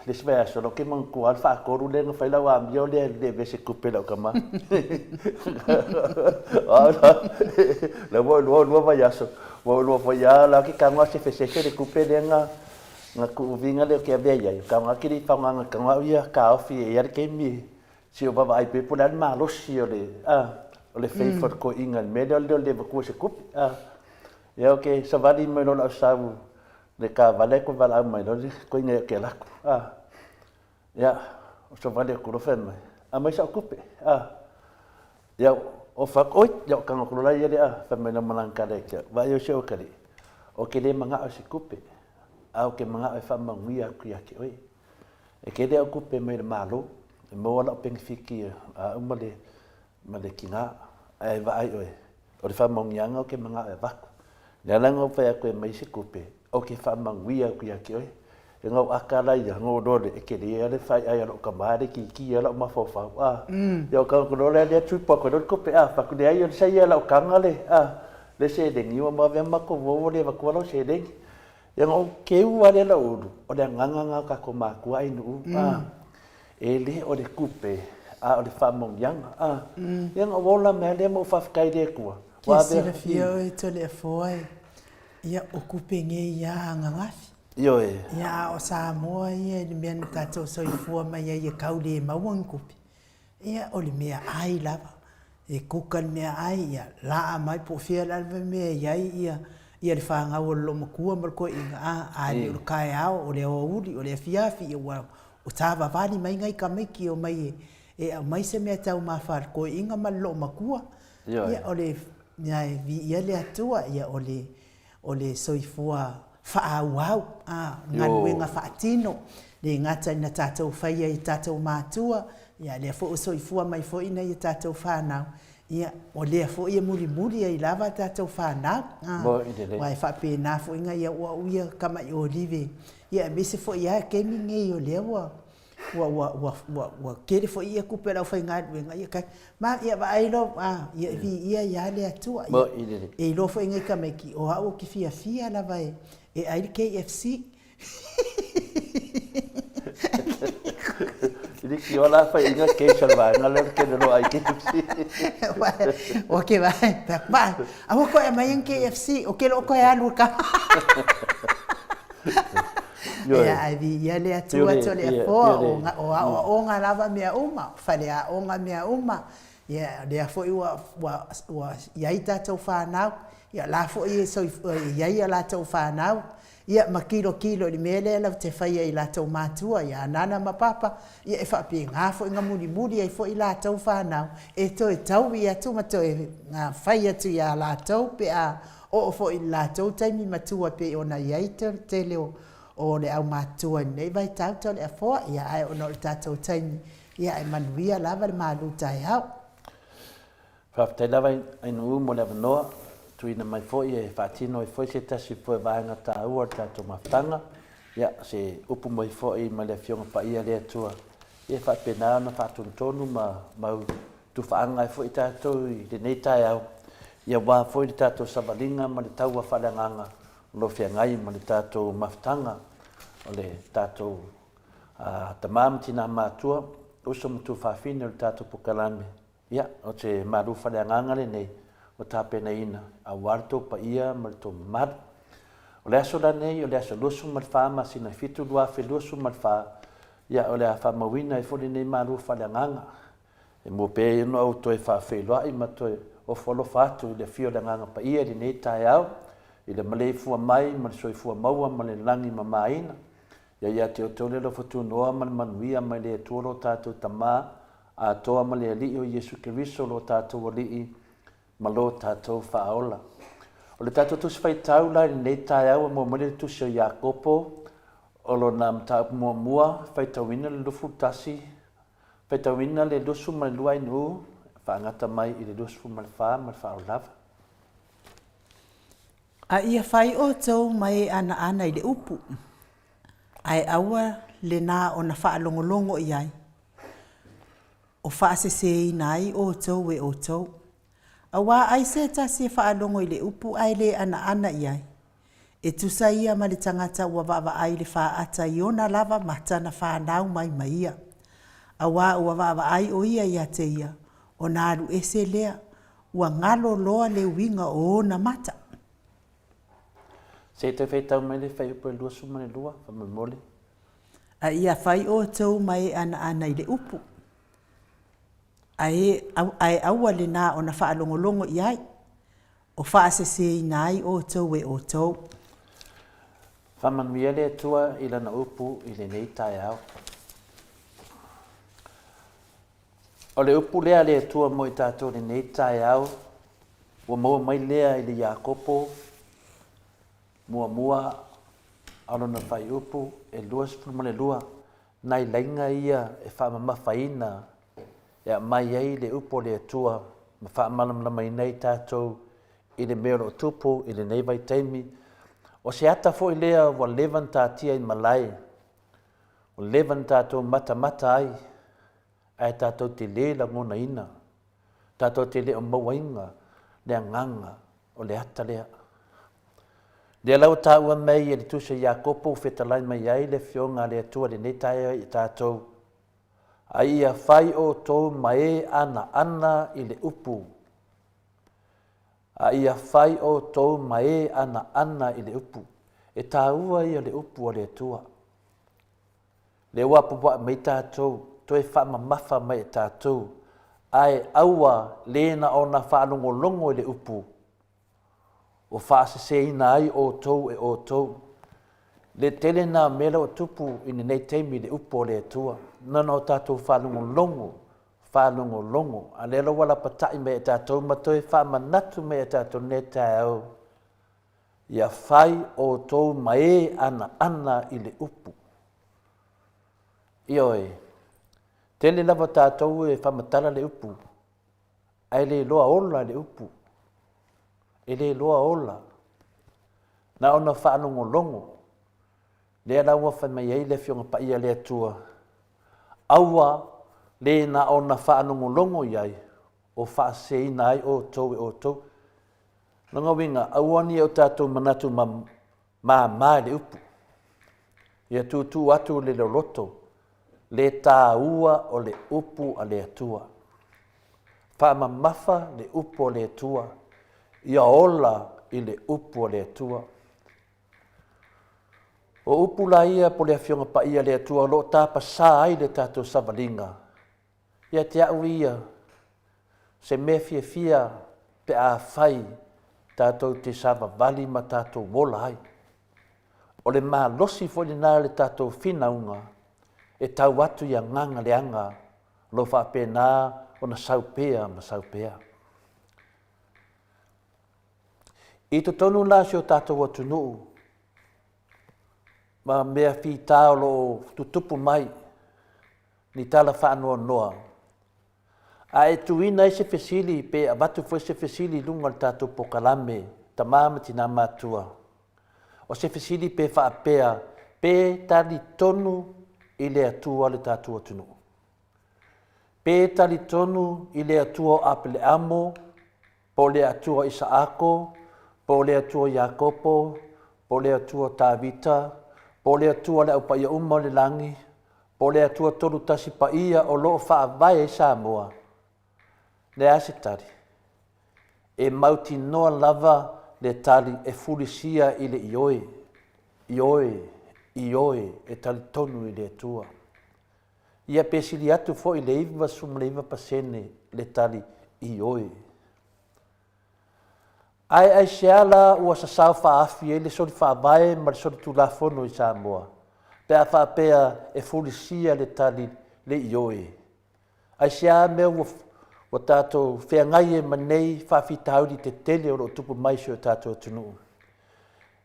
le isi vaiaso, o lea ou te manatua lava le faatolu lea na fai lau amio lea e le avea se tupe i lau tama. O au la, la ua lua, lua vaiaso, ua lua foi lava, o la ou te tago lava sefesefe le tupe lea na, na tuuviga lea ou te avea i ai, tago lava ke le i faaaogaina, tago lava au ia taofi e i ai le taimi se i ou vaavaai pea po o le a le malosi o le, a, o le faith o le toeaina i le mea lea o le le avatua se tupe, a. Ia ou te savali mai loa lau sau le taavale ai koe valaau mai loa le koina ia ke laku a ia o savali atu loa fai mai aumai sau tupe a ia o fai atu oi ia o tago atu loa la ia lea fai mai lau malaga kala ia te au vaai oe si ou atalii ou te le manao i se tupe a ou te manao e faamanuia atu ia te oe e tele au tupe mai le Malo e maua lau penefiti a au ma le ma le tina, ae vaai oe, o le faamanuiaga ou te manao e avatu. Lea la na ou fai atu e aumai se tupe, ou te faamanuia atu ia te oe. E na ou aka la ia, na ou iloa lea, e tele lava le faiai a lou tama, e le itiiti lava lau mafaufau, a. Ia ou tago atu loa lea, lea tupu atu ai loa le tupe, a, fai atu, leai, o le saia lau taga le, a, le seleni, ua ma avea matou uo ua le avatua lau seleni. Ia na ou keu lava lea lau ulu, o le agaga lena o tatou matua ainuu, a. E le o le tupe, a o le faamanuiaga. A, ia na ou ola mai lava lea ma ou faafetai i le Atua. Ua avea. Kia silafia oe Toleafoa e, ia o kupe nei ia ananafi. Ioe. Ia a o Samoa ia i le mea na tatou soifua mai ai e kau le maua ni kupe. Ia, o le meaai lava. E kuka le meaai, ia laa mai po o fea lava le mea e i ai ia, ia le fanau a le loomatua ma le toeaina, a, a le o le taeao, o le aoauli, o le afiafi, ia ua savavali mai nai tamaiti e omai e, e aumai se mea taumafa a le toeaina ma le loomatua. Ia, o le mea e viia le Atua, ia o le, o le soifua faaauau, a, galuega faatino, le gata ina tatou faia i tatou matua, ia lea foi ua soifua mai foi nai a tatou fanau, ia, o lea foi e mulimuli ai lava a tatou fanau, a, aua e faapena foi nai auau ia tamai olive, ia aemaise foi lava taimi nei o lea ua ua, ua, ua, ua, ua tele foi ia tupe a le aufaigaluega, ia kai, ma, ia vaai loa, a, ia viia ai lava le Atua. Ia, e iloa foi nai tamaiti, o au ou te fiafia lava e, e ai le KFC. I le kioa la fai inga case o le vaega lea o le tele loa ai KFC. O ke vaai, vaai, aua koe aumai ni KFC, o ke loo koe alu i ka. Ia, ae viia le Atua Toleafoa, o aoaoga lava mea uma, o faleaoga mea uma. Ia, lea foi ua, ua, ua i ai tatou fanau, ia la foi e soifua, e i ai a latou fanau, ia ma kilokilo i le mea lea latou te faia i latou matua, ia Nana ma Papa, ia e faapena foi ona mulimuli ai foi latou fanau e toe taui atu ma toe fai atu ia latou pe a oo foi i le latou taimi matua e pei ona i ai le tele o le aumatutua i lenei vaitau Toleafoa. Ia ae ona o le tatou taimi, ia ae manuia lava le malu taeao. Faafetai lava Ainuu mo le avanoa tuuina mai foi e faatino ai foi se tasi foi o vaega taua o le tatou mafutaga. Ia, se upu mai foi mai le Afioga Paia a le Atua, ia faapena ona faatonutonu ma mau tufaaga ai foi tatou i lenei taeao, ia aua foi le tatou savaliga ma le taua faaleagaga o lo o feagai ma le tatou mafutaga o le tatou tama ma tina matua, uso ma tuafafine o le tatou polokalame. Ia, o se malu faaleagaga lenei ua tapenaina aua le tou paia ma le tou mamalu. O le aso lenei, o le aso 24 masina e 7 2024, ia o le a faamauina ai foi lenei malu faaleagaga. E mua pea ona ou toe faafeiloai ma toe ofo alofa atu i le afio o le Agaga Paia i lenei taeao, i le maleifua mai ma le soifua maua ma le lagi mamaina. Ia ia te outou le alofa tunoa ma le manuia mai le Atua lo tatou Tama atoa ma le Alii o Iesu Keriso lo tatou Alii ma lo tatou Faaola. O le tatou Tusi Faitau la i lenei taeao ua maua mai le Tusi o Iakopo o lona mataupu muamua, faitauina le 21, faitauina le 22 ainuu, faagata mai i le 24 ma le faaaloalo lava. A ia fai outou ma e anaana i le upu, ae aua le na ona faalogologo i ai, o faaseseina ai outou e outou. Auā ai se tasi e faalogo i le upu ae le anaana i ai, e tusa ia ma le tagata ua vaavaai i le faata i ona lava mata na fanau mai ma ia. Auā ua vaavaai ʻo ia iā te ia, ona alu ese lea, Ua galo loa le uiga o ona mata. Se i toe faitau mai le fuaiupu e 22, faamolemole. A ia fai outou ma e anaana i le upu, ae, ae aua lena ona faalogologo i ai, o faaseseina ai outou e outou. Faamanuia le Atua i Lana upu i lenei taeao. O le upu lea a le Atua mo i tatou i lenei taeao, ua maua mai lea i le Iakopo muamua a lona faaiupu e 22, nai laina ia e faamamafaina e aumai ai le upu a le Atua ma faamalamalamaina ai tatou i le mea o lo o tupu i lenei vaitaimi. O se ata foi lea ua leva ona taatia i malae, ua leva ona tatou matamata ai, ae tatou te le lagonaina, tatou te le o mauaina le agaga o le ata lea. Lea la ua taua mai e le Tusi a Iakopo ua fetalai mai ai le Afioga a le Atua i lenei taeao i tatou, A ia fai outou ma e anaana i le upu, a ia fai outou ma e anaana i le upu. E taua ia le upu a le Atua. Lea ua apoapoai mai tatou, toe faamamafa mai e tatou, ae aua le na ona faalogologo i le upu, ua faaseseina ai outou e outou. Le tele na mea la ua tupu i lenei taimi i le upu a le Atua, na ona o tatou faalogologo, faalogologo, a lea la ua lapatai mai e tatou ma toe faamanatu mai e tatou i lenei taeao, Ia fai outou ma e anaana i le upu. Ioe, tele lava tatou e faamatala le upu, ae le iloa ola le upu. E le iloa ola. Na ona faalogologo. Lea la ua fai mai ai le Afioga Paia a le Atua, aua le na ona faalogologo i ai, o faaseseina ai outou e outou. Lona uiga, aua ne i o tatou manatu māmā i le upu. Ia tuutuu atu le loloto, le taua o le upu a le Atua. Faamamafa le upu a le Atua. Ia ola i le upu a le Atua. O upu la ia po o le Afioga Paia a le Atua o lo o tapasā ai le tatou savaliga. Ia te au ia, Se mea fiafia pe afai tatou te savavali ma tatou ola ai. O le malosi foi lena o le tatou finauga e tau atu i agaga leaga o lo o faapena ona sau pea ma sau pea. I totonu la o si o tatou atunuu ma mea fita o lo o tutupu mai ni tala faanoanoa, a e tuuina ai se fesili pe avatu foi se fesili i luga o le tatou pokalame Tama ma Tina Matua, o se fesili pe faapea pe talitonu i le Atua le tatou atunuu? Pe talitonu i le Atua o Apeleamo, po o le Atua o Isaako, po o le Atua o Iakopo, po o le Atua o Tavita, po o le Atua o le Au Paia uma o le lagi, po o le Atua Tolutasi Paia o lo o faavae ai Samoa? Le a se tali? E mautinoa lava le tali e fulisia i le ioe, ioe, ioe, e talitonu i le Atua. Ia pe sili atu foi i le 99% le tali ioe. Ae aisea la ua sasao faaafi ai le soli faavae ma le soli tulafono i Samoa pe a faapea e fulisia le tali le ioe? Aisea mea ua, ua tatou feagai ai ma nei faafitauli tetele o lo o tupu mai i si o tatou atunuu?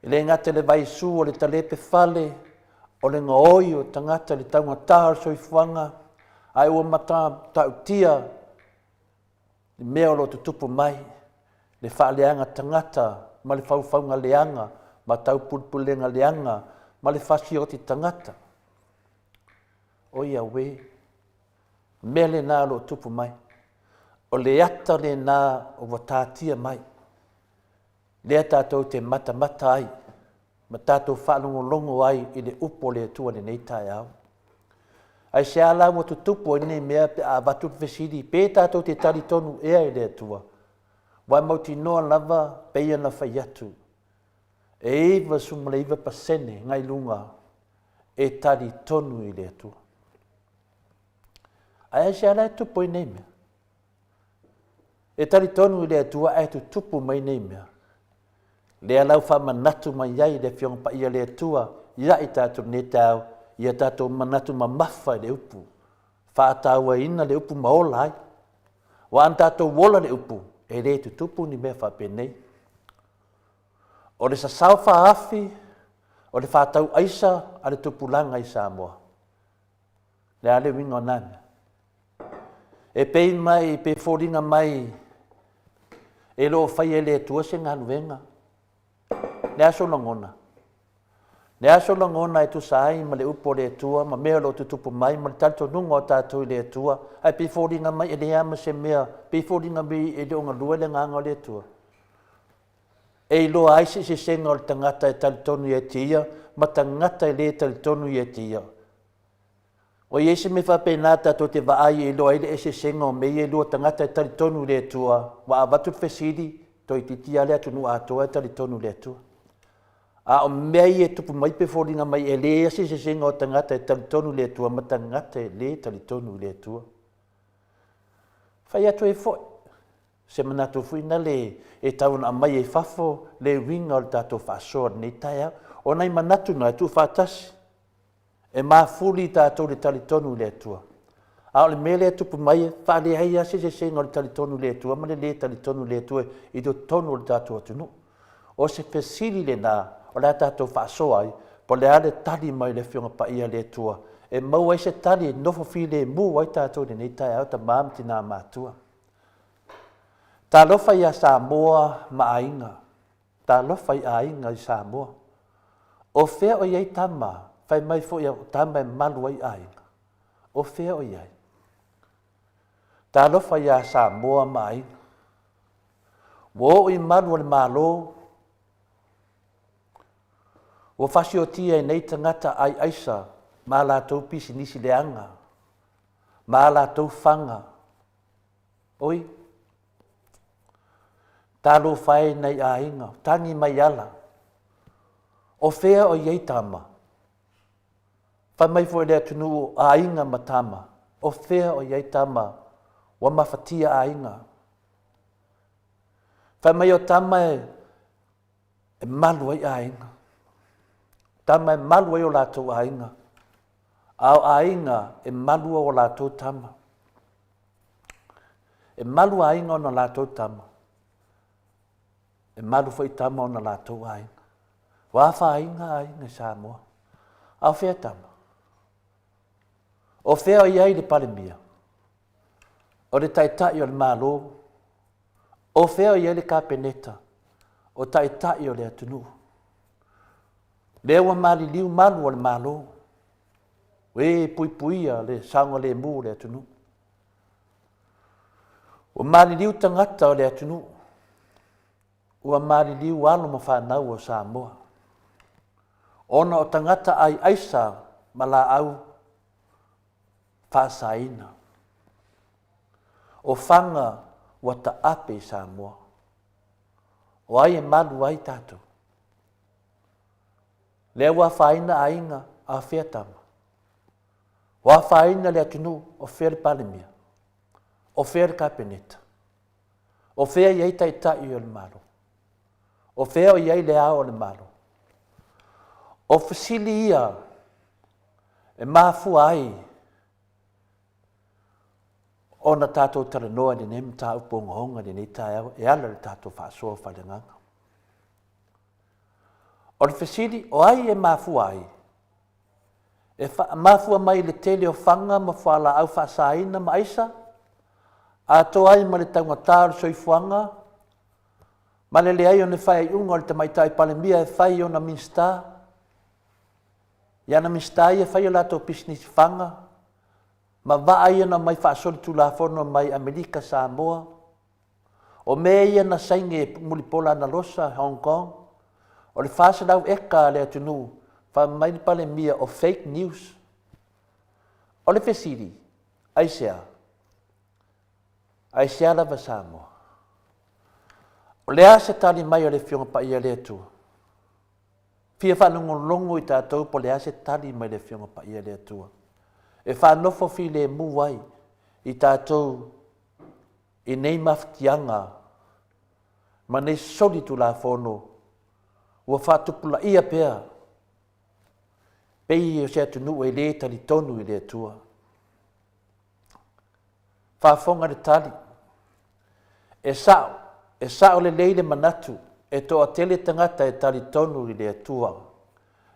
E le gata i le vaisu o le talepe fale, o le gaoi o tagata i le taugata o le soifuaga, ae ua matautia le mea o lo o tutupu mai, le faaleaga tagata ma le faufauga leaga ma taupulepulega leaga ma le fasioti tagata. Oi auē, mea lena o lo o tupu mai. O le ata lena ua tatia mai, lea tatou te matamata ai ma tatou faalogologo ai i le upu a le Atua i lenei taeao. Aisea la ua tutupu ai lenei mea pe a avatu le fesili pe tatou te talitonu ea i le Atua? Ua mautinoa lava pei ona fai atu, e 99% nai luga e talitonu i le Atua. Ae aisea la e tupu ai nei mea? E talitonu i le Atua ae tutupu mai nei mea. Lea la ua faamanatu mai ai le Afioga Paia le Atua ia i tatou i lenei taeao, ia tatou manatu mamafa i le upu, faatauaina le upu ma ola ai. Aua ana tatou ola le upu, e le tutupu ni mea faapenei. O le sasao faaafi, o le faatau aisa a le tupulaga i Samoa. Le a le uiga o na mea? E pei mai, pe foliga mai e le o faia e le Atua se galuega. Le a sou lagona? Le a sou lagona e tusa ai ma le upu a le Atua ma mea o lo o tutupu mai ma le talitonuga o tatou i le Atua, ae pei foliga mai e leai lava ma se mea, pei foliga mai e le o galue le agaga o le Atua. E iloa ai se eseesega o le tagata e talitonu ia te ia ma tagata e le talitonu ia te ia. Ua i ai se mea faapena tatou te vaai e iloa ai le eseesega o mea ia e lua, tagata e talitonu i le Atua, ua avatu le fesili, toeitiiti lava le atunuu atoa e talitonu i le Atua. A o mea ia e tupu mai pe foliga mai e leai se eseesega o tagata e talitonu i le Atua ma tagata e le talitonu i le Atua. Fai atu ai foi se manatu foi na le e tau ona aumai ai fafo le uiga o le tatou faasoa i lenei taeao. O nai manatu na e tuufaatasi E mafuli tatou i le talitonu i le Atua. A o le mea lea e tupu mai, e faaleai lava se eseesega o le talitonu i le Atua ma le lē talitonu i le Atua i totonu o le tatou atunuu. O se fesili lena o le a tatou faasoa ai, po o le a le tali mai le Afioga Paia a le Atua e maua ai se tali e nofo filemu ai tatou i lenei taeao, tama ma tina matua. Talofa ia Samoa ma aiga. Talofa i aiga i Samoa. O fea o i ai tama, fai mai foi o tama e malu ai aiga. O fea o i ai? Talofa iā Samoa ma aiga. Ua oo i malu o le Malo, ua fasiotia e nei tagata ai aisa ma a latou pisinisi leaga, ma a latou faga. Oi! Talofa e i nai aiga, tagi mai ala. O fea o i ai tama? Fai mai foi le atunuu o aiga ma tama. O fea o i ai tama? Ua mafatia aiga. Fai mai o tama e, e malu ai aiga. Tama e malu ai o latou aiga. A o aiga e malu o latou tama. E malu aiga ona latou tama. E malu foi tama ona latou aiga. Ua afaina aiga i Samoa. A o fea tama? O fea o i ai le Palemia? O le Taitai o le Malo? O fea o i ai le Kapeneta? O Taitai o le atunuu? Lea ua maliliu malu o le Malo, e puipuia le saogalemu o le atunuu. Ua maliliu tagata o le atunuu. Ua maliliu alo ma fanau o Samoa. Ona o tagata ai aisa ma laau faasaina. O faga ua taape i Samoa. O ai e malu ai tatou? Lea ua afaina aiga, a fea tama? Ua afaina le atunuu, o fea le Palemia? O fea le Kapeneta? O fea i ai taitai o le Malo? O fea o i ai le ao o le Malo? O fesili ia e mafua ai ona tatou talanoa i lenei mataupu ogaoga i lenei taeao e ala i le tatou faasoa faaleagaga. O le fesili, o ai e mafua ai? E mafua mai i le tele o faga ma fualaau faasaina ma aisa, atoa ai ma le taugata o le soifuaga, ma le leai o ni faaiuga o le Tamaitai Palemia e fai i ona Minisita. I ana Minisita ia e fai a latou pisinisi faga, ma vaa ia na omai faasolitulafono mai Amerika Samoa. O mea ia na saini e Mulipola Anarosa, Hong Kong, o le 400 eka a le atunuu, fai mai le Palemia o fake news. O le fesili, aisea? Aisea lava Samoa? O le a se tali mai a le Afioga Paia a le Atua? Fia faalogologo i tatou po o le a se tali mai le Afioga Paia a le Atua e faanofo filemu ai i tatou i nei mafatiaga ma nei solitulafono ua faatupulaia pea pei o se atunuu e le talitonu i le Atua. Faafofoga le tali. E sao, e sao lelei le manatu e toatele tagata e talitonu i le Atua,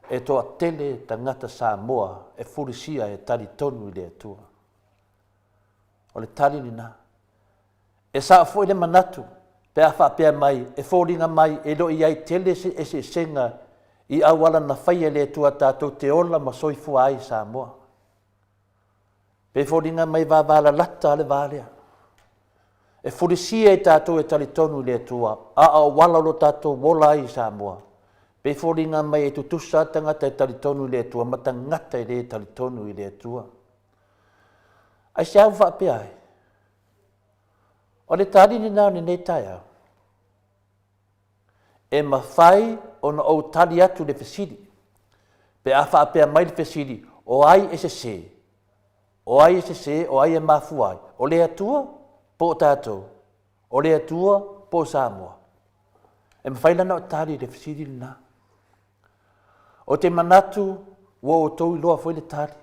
e toatele tagata Samoa e fulisia e talitonu i le Atua. O le tali lena. E sao foi le manatu pe a faapea mai e foliga mai e le o i ai tele se eseesega i auala na faia e le Atua tatou te ola ma soifua ai i Samoa. Pe foliga mai vavalalata le va lea. E fulisia i tatou e talitonu i le Atua, a o auala o lo tatou ola ai i Samoa. Pe foliga mai e tutusa tagata e talitonu i le Atua ma tagata e le talitonu i le Atua. Aisea ua faapea ai? O le tali lena o lenei taeao. E mafai ona ou tali atu i le fesili. Pe a faapea mai le fesili, o ai e sesē? O ai e sesē, o ai e mafua ai? O le Atua po o tatou? O le Atua po o Samoa? E mafai la ona ou tali i le fesili lena. Ou te manatu ua outou iloa foi le tali.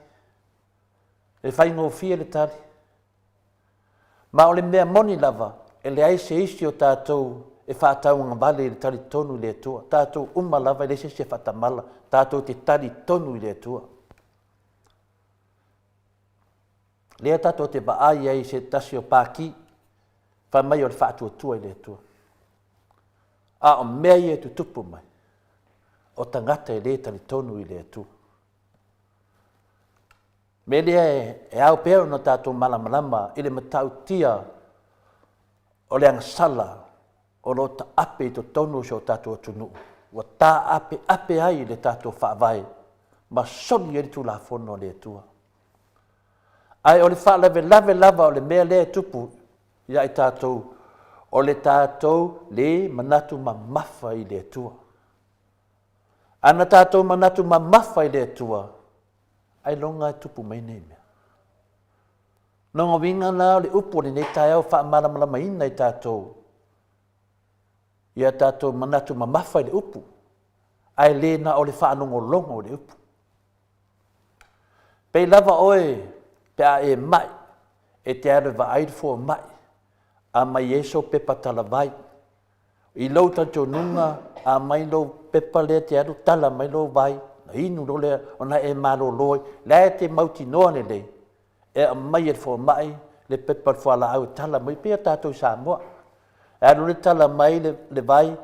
E faigofie le tali. Ma o le mea moni lava, e leai se isi o tatou e faatauagavale i le talitonu i le Atua. Tatou uma lava e leai se isi e faatamala, tatou te talitonu i le Atua. Lea tatou te vaai ai i se tasi o paki, fai mai o le faatuatua i le Atua. A o mea ia e tutupu mai, o tagata e le talitonu i le Atua. Mea lea e ao pea ona tatou malamalama i le matautia o le agasala o lo o taape i totonu o si o tatou atunuu, ua taapeape ai le tatou Faavae ma soli ai le Tulafono a le Atua. Ae o le faalavelave lava o le mea lea e tupu ia i tatou, o le tatou le manatu mamafa i le Atua. A na tatou manatu mamafa i le Atua, ailoga e tupu mai nei mea. Lona uiga la o le upu o lenei taeao faamalamalamaina i tatou. Ia tatou manatu mamafa i le upu, ae le na o le faalogologo i le upu. Pei lava oe pe a e mai, e te alu e vaai le fomai, aumai ai sou pepa talavai. I lou talitonuga, aumai lou pepa lea e te alu tala mai lou vai, ona inu loa lea ona e malolo ai. La e te mautinoa lelei, e aumai e le fomai le pepa o le fualaau e tala mai, pei o tatou i Samoa. E alu le tala mai le vai,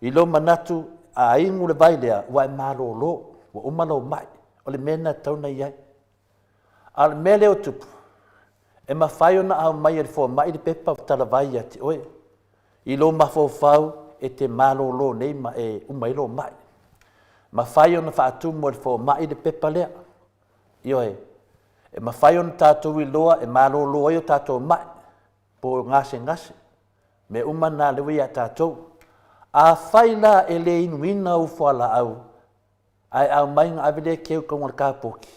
i lou manatu a inu le vai lea, ua e malolo, ua uma lou mai. O le mea lena e tatau ona i ai. A o le mea lea ua tupu, e mafai ona aumai e le fomai le pepa talavai ia te oe, i lou mafaufau e te malolo nei ma e uma ai lou mai. Mafai ona faatumu e le fomai le pepa lea. Ioe. E mafai ona tatou iloa e malolo ai o tatou mai, po o gasegase, mea uma na lea ua ia tatou. Afai la e le inuina ou fualaau, ae aumai ona ave lea e keu i totonu o le kapoki,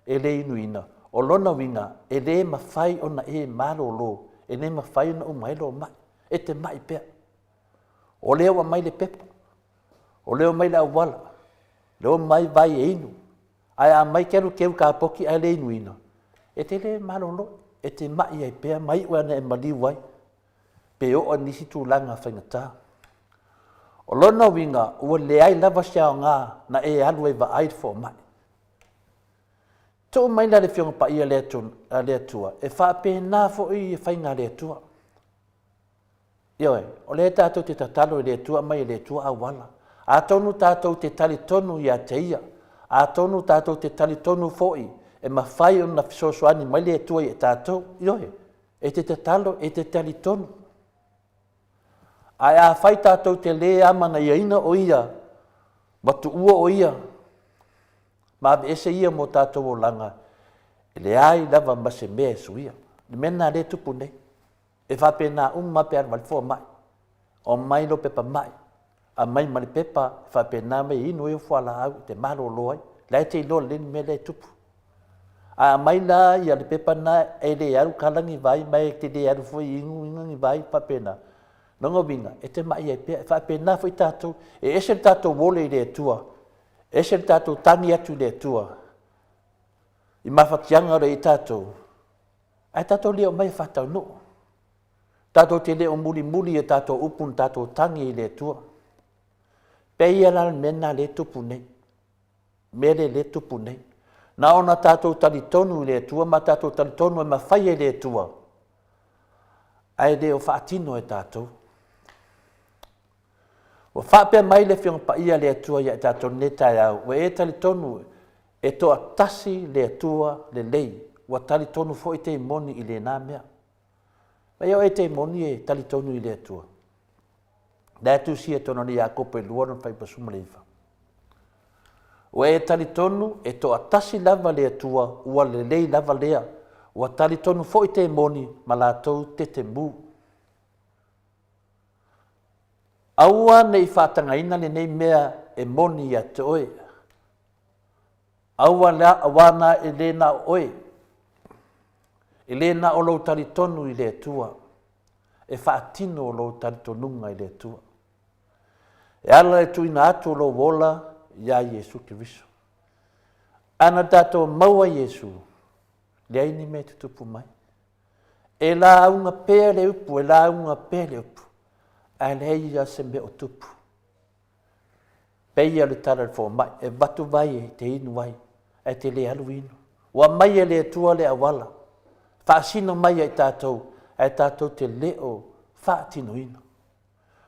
e le inuina, o lona uiga, e le mafai ona e malolo, e le mafai ona uma ai lou mai. E te mai pea. O lea ua aumai le pepa, o lea ua aumai le auala, o lea ua aumai vai e inu, ae a aumai e te alu e teu i le kapoki ae le inuina, e te le malolo, e te mai ai pea ma iu lava ina e maliu ai, pe oo i nisi tulaga faigata. O lona uiga, ua leai lava se aoga na e alu ai e vaai le fomai. Tuu mai la le Afioga Paia a le Atua, e faapena foi faiga a le Atua. Ioe, o lea tatou te tatalo i le Atua, aumai e le Atua auala. Atonu tatou te talitonu ia te Ia, atonu tatou te talitonu foi e mafai ona fesoasoani mai le Atua ia tatou. Ioe, e te tatalo, e te talitonu. Ae afai tatou te le amanaiaina o Ia, ma tuua o Ia, ma aveese Ia mo tatou olaga, e leai lava ma se mea e suia. Le mea lena lea e tupu nei. E faapena uma pe alu ai le fomai. Aumai lou pepa mai, aumai ma le pepa e faapena mai e inu ai au fualaau e te malolo ai. La e te iloa lelei le mea lea e tupu. A aumai la ia le pepa lena e le alu kala ni vai ma e te le alu foi e inu ni vai faapena. Lona uiga, e te mai ai pea. E faapena foi tatou, e ese le tatou ole i le Atua, ese le tatou tagi atu i le Atua i mafatiaga o lo o i ai tatou, ae tatou le omai e faataunuu. Tatou te le o mulimuli i a tatou upu na tatou tagi ai i le Atua. Pei la le mea lena lea e tupu nei. Mea lea lea e tupu nei. Na ona tatou talitonu i le Atua ma tatou talitonu e mafai e le Atua, ae le o faatino e tatou. Ua faapea mai le Afioga Paia a le Atua ia i tatou i lenei taeao, ua e talitonu e toatasi le Atua lelei, ua talitonu foi teimoni i lena mea. Mai o e teimoni e talitonu i le Atua. La e tusia i totonu o le Iakopo e 2 lona 99. Ua e talitonu e toatasi lava le Atua, ua lelei lava lea. Ua talitonu foi temoni ma latou tetemu. Aua ne i faatagaina lenei mea e moni ia te oe. Aua la, aua na e le na o oe. E le na o lou talitonu i le Atua. E faatino lou talitonuga i le Atua. E ala le tuuina atu o lou ola iā Iesu Keriso. A na tatou maua Iesu, leai ni mea e tutupu mai. E lauga pea le upu, e lauga pea le upu, ae leai lava se mea o tupu. Pei o le tala i le fomai, e avatu vai e te inu ai, ae te le alu inu. Ua aumai e le Atua le auala, faasino mai ia i tatou, ae tatou te le o faatinoina.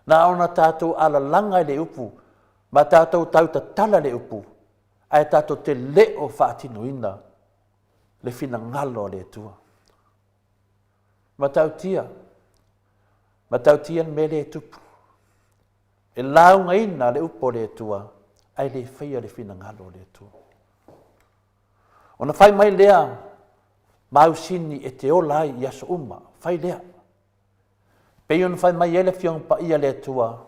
Na ona tatou alalaga i le upu, ma tatou tautatala le upu, ae tatou te le o faatinoina le finagalo o le Atua. Matautia, matautia le mea lea e tupu. E laugaina le upu o le Atua, ae le faia le finagalo o le Atua. Ona fai mai lea, mausini e te ola ai i aso uma, fai lea. Pei ona fai mai ai le Afioga Paia a le Atua,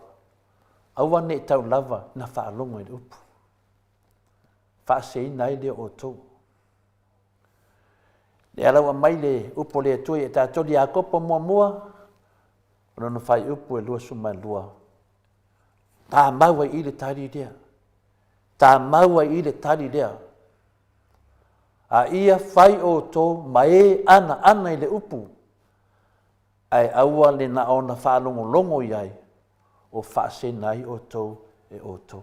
aua ne i tau lava ina faalogo i le upu. Faaseseina ai lea o outou. Lea la ua aumai le upu a le Atua ia tatou le Iakopo muamua, o lona faaiupu e 22. Tāmau ai i le tali lea. Tāmau ai i le tali lea. A ia fai outou ma e anaana i le upu, ae aua le na ona faalogologo i ai, o faasena ai outou e outou.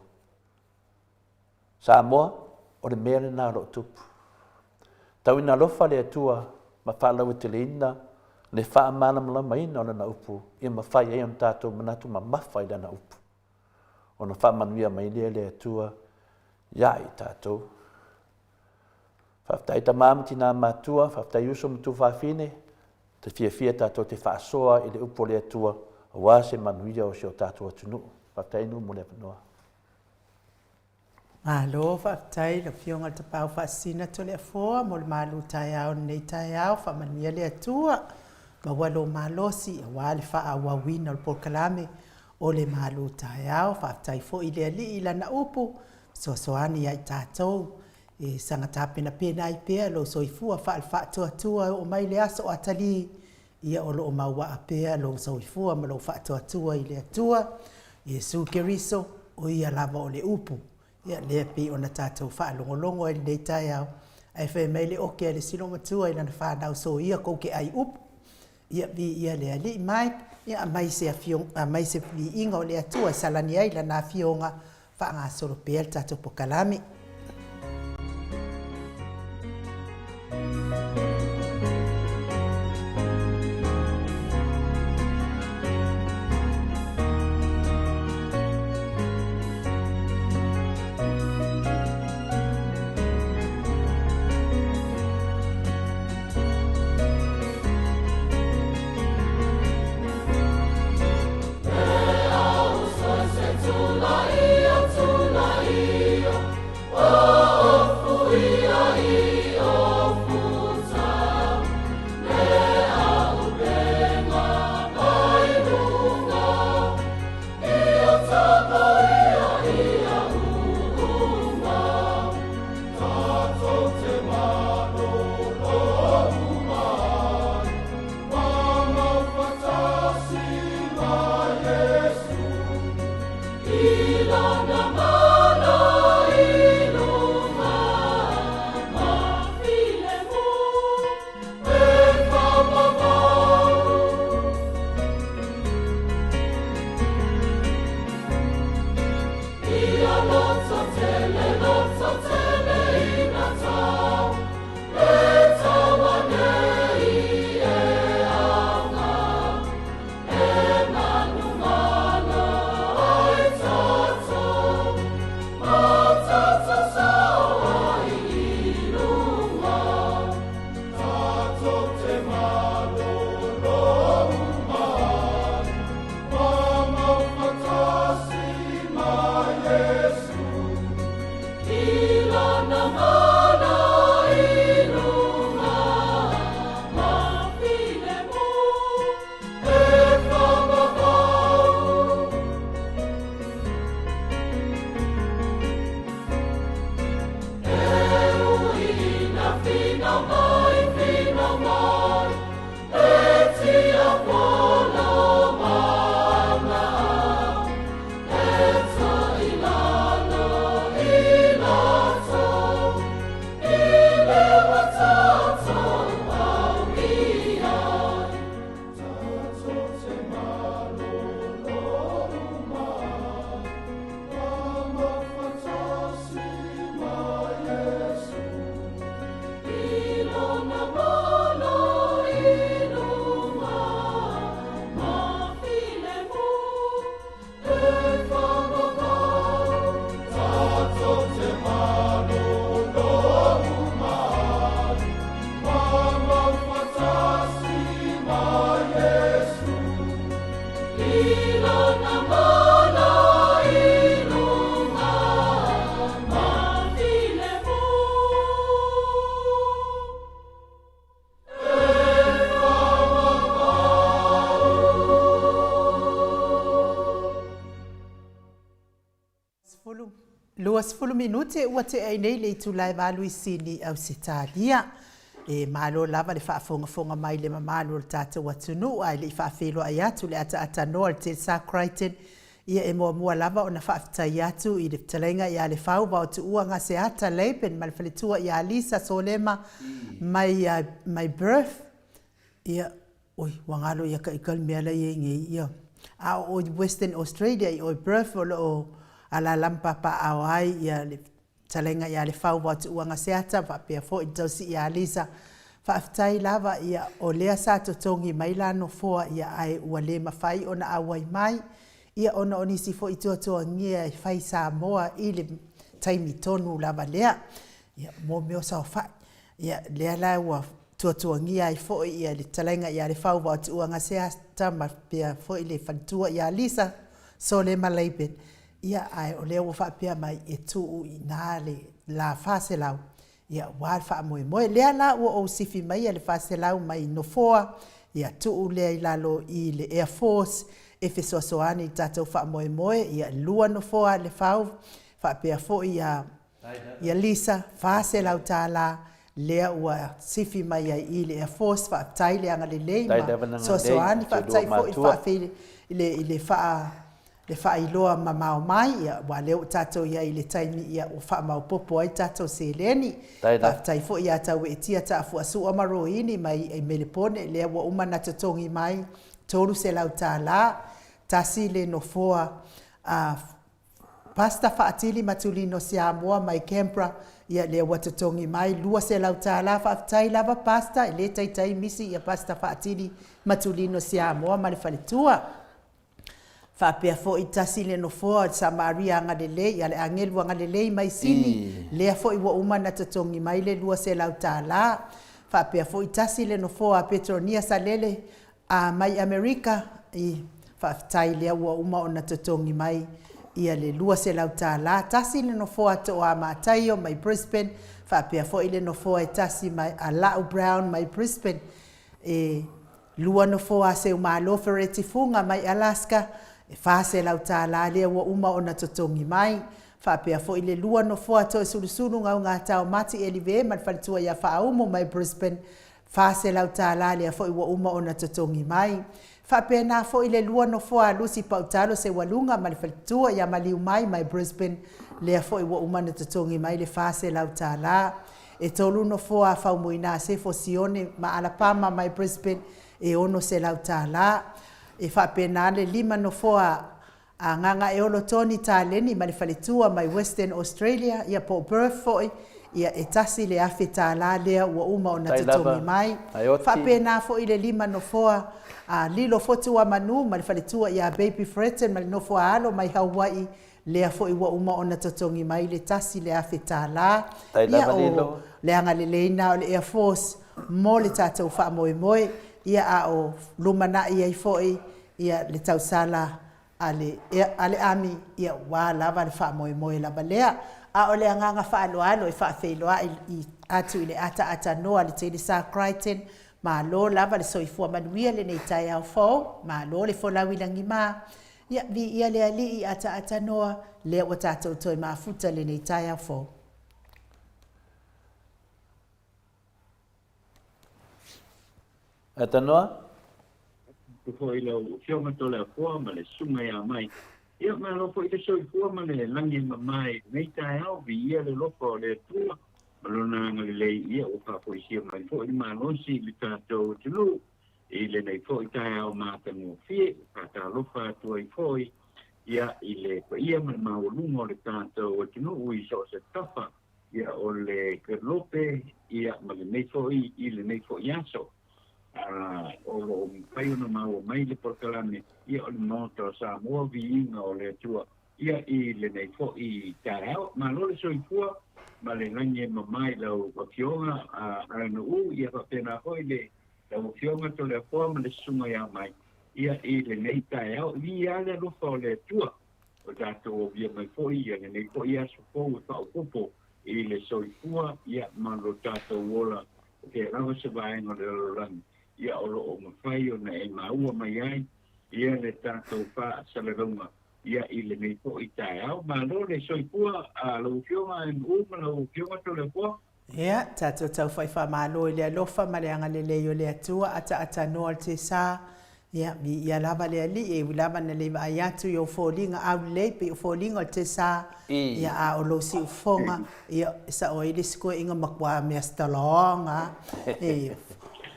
Samoa, o le mea lena o lo o tupu. Tau ina alofa le Atua ma faalauaiteleina le faamalamalamaina o Lana upu ia mafai ai ona tatou manatu mamafa i Lana upu. Ona faamanuia mai lea le Atua iā i tatou. Faafetai tama ma tina matua, faafetai uso ma tuafafine, te fiafia tatou te faasoa i le upu a le Atua aua se manuia o si o tatou atunuu. Faafetai nuu mo le avanoa. Malo faafetai i le Afioga i le Tapaau Faasisina Toleafoa mo le malu taeao i lenei taeao. Faamanuia le Atua, maua lou malosi aua le faaauauina o le polokalame o le malu taeao. Faafetai foi i le Alii i Lana upu fesoasoani ia i tatou e saga tapenapena ai pea lou soifua faale-faatuatua e oo mai le aso o atalii Ia o lo o mauaa pea lou soifua ma lou faatuatua i le Atua, Iesu Keriso, o Ia lava o le Upu. Ia lea e pei ona tatou faalogologo ai i lenei taeao, ae fai mai le oke a le Silomatua i lana fanau, Soia kou ke ai upu. Ia, viia le Alii. Mike, ia aumai se afio, aumai se viiga o le Atua e salani ai Lana Afioga, faagasolo pea le tatou pokalame. 20 minute ua tea ai nei le itula e 8 i Sini, Ausetalia. E malo lava le faafogafoga mai i le mamalu o le tatou atunuu ae le i faafeiloai atu le ataatanoa o le Telsa Crichton. Ia e muamua lava ona faafetai atu i le fetalaiga ia Lefau Vaotuua Gaseata Laban ma le faletua ia Lisa Solema mai mai Perth. Ia, oi, ua galo ia ka ika le mea la i ai nei, ia. A o i Western Australia i o i Perth o lo o alaala ma papaaao ai ia le Fetalaiga ia Lefau Vaotuua Gaseata faapea foi le tausi ia Lisa. Faafetai lava ia o lea sa totogi mai la nofoa ia ae ua le mafai ona auai mai ia ona o nisi foi tuatuagia e fai Samoa i le taimi tonu lava lea. Ia mo mea o saofai. Ia lea la ua tuatuagia ai foi ia le fetalaiga ia Lefau Vaotuua Gaseata ma faapea foi le faletua ia Lisa Solema Laban. Ia, ae o lea ua faapea mai e tuu i ina le la 400, ia, aua le faamoemoe. Lea la ua ou sifi maia le 400 mai nofoa, ia, tuu lea i lalo i le Air Force e fesoasoani i le tatou faamoemoe, ia, lua nofoa a Lefau, faapea foi ia Ia Lisa, $400 lea ua sifi mai ai i le Air Force, faafetai le agalelei ma soasoani, faafetai foi i le i le faa le faailoa mamao mai, ia, aua lea ua tatou i ai i le taimi ia ua faamaopoopo ai tatou seleni. Faafetai foi ia Taueetia Taafuasua ma Roini mai i Melepone, lea ua uma ona totogi mai $300, tasi le nofoa a Pastor Faatili Matulino Siamoa mai Canberra, ia lea ua totogi mai $200. Faafetai lava Pastor, e le taitai misi ia Pastor Faatili Matulino Siamoa ma le faletua. Faapea foi tasi le nofoa o le Samaria Agalelei, ia le Agelu Agalelei mai Sini, lea foi ua uma ona totogi mai le $200. Faapea foi tasi le nofoa a Petronia Salele A mai Amerika, i, faafetai lea ua uma ona totogi mai ia le $200. Tasi le nofoa a Tooa Mataio mai Brisbane, faapea foi le nofoa e tasi mai a La'u Brown mai Brisbane. E lua nofoa a Seumalo Fereti Fuga mai Alaska, e $400 lea ua uma ona totogi mai. Faapea foi le lua nofoa a Toesulusulu Gaugatao Mati Elive ma le faletua ia Faaumu mai Brisbane, $400 lea foi ua uma ona totogi mai. Faapena foi le lua nofoa a Lucy Pautalo Seualuga ma le faletua ia Maliu Mai mai Brisbane, lea foi ua uma ona totogi mai le $400. E tolu nofoa a Faumuina Sefo Sione ma Alapama mai Brisbane, e $600. E faapena le lima nofoa A Gagaeolo Tony Taleni ma le faletua mai Western Australia, ia po o Perth foi, ia e $1,000 lea ua uma ona totogi mai. Faapena foi le lima nofoa a Lilo Fotuamanu ma le faletua ia Baby Freton ma le nofo a alo mai Hawaii, lea foi ua uma ona totogi mai le $1,000. Ia o le agalelei na o le Air Force mo le tatou faamoemoe, ia a o lumanai ai foi ia le tausala a le a le Army, ia ua lava le faamoemoe lava lea. A o le agaga faaaloalo e faafeiloai atu i le ataatanoa a le Telesa Crichton, malo lava le soifua manuia lenei taeao fou, malo le folau i lagima, ia viia le Alii ataatanoa, lea ua tatou toe mafuta lenei taeao fou. Atanoa. Atu foi i lau Afioga Toleafoa ma le Susuga ia Mai. Ia, malo foi le soifua ma le lagi e mama i lenei taeao, viia le alofa o le Atua ma Lona agalelei, ia ua faafoisia mai foi le malosi i le tatou atunuu i lenei foi taeao matagofie. E faatalofa atu ai foi ia i le paia ma le maualuga o le tatou atunuu i so o se tafa ia o le Kelope ia ma lenei foi i lenei foi aso. A o lo o mafai ona maua mai le polokalame ia o le Maota o Samoa Viiga o le Atua ia i lenei foi taeao. Malo le soifua ma le lagi e mama i lau Afioga a Alanuu ia faapena foi le lau Afioga Toleafoa ma le Susuga ia Mai ia i lenei taeao. Viia le alofa o le Atua o tatou ovia mai foi ia lenei foi aso fou e faaopoopo i le soifua ia ma lo tatou ola o fea lava se vaega o le lalolagi ia o lo o mafai ona e maua mai ai ia le tatou faasalalauga ia i lenei foi taeao. Malo le soifua a lau Afioga MU ma lau Afioga Toleafoa. Ia, tatou tau fai faamalo i le alofa ma le agalelei o le Atua, ataatanoa le tesa. Ia, viia lava le Alii, e ui lava ina le vaai atu i ou foliga aulelei, pei o foliga o le tesa, ia, a o lou siufofoga, ia, e sao ai le isi koeaiga matua mea strong lava. E,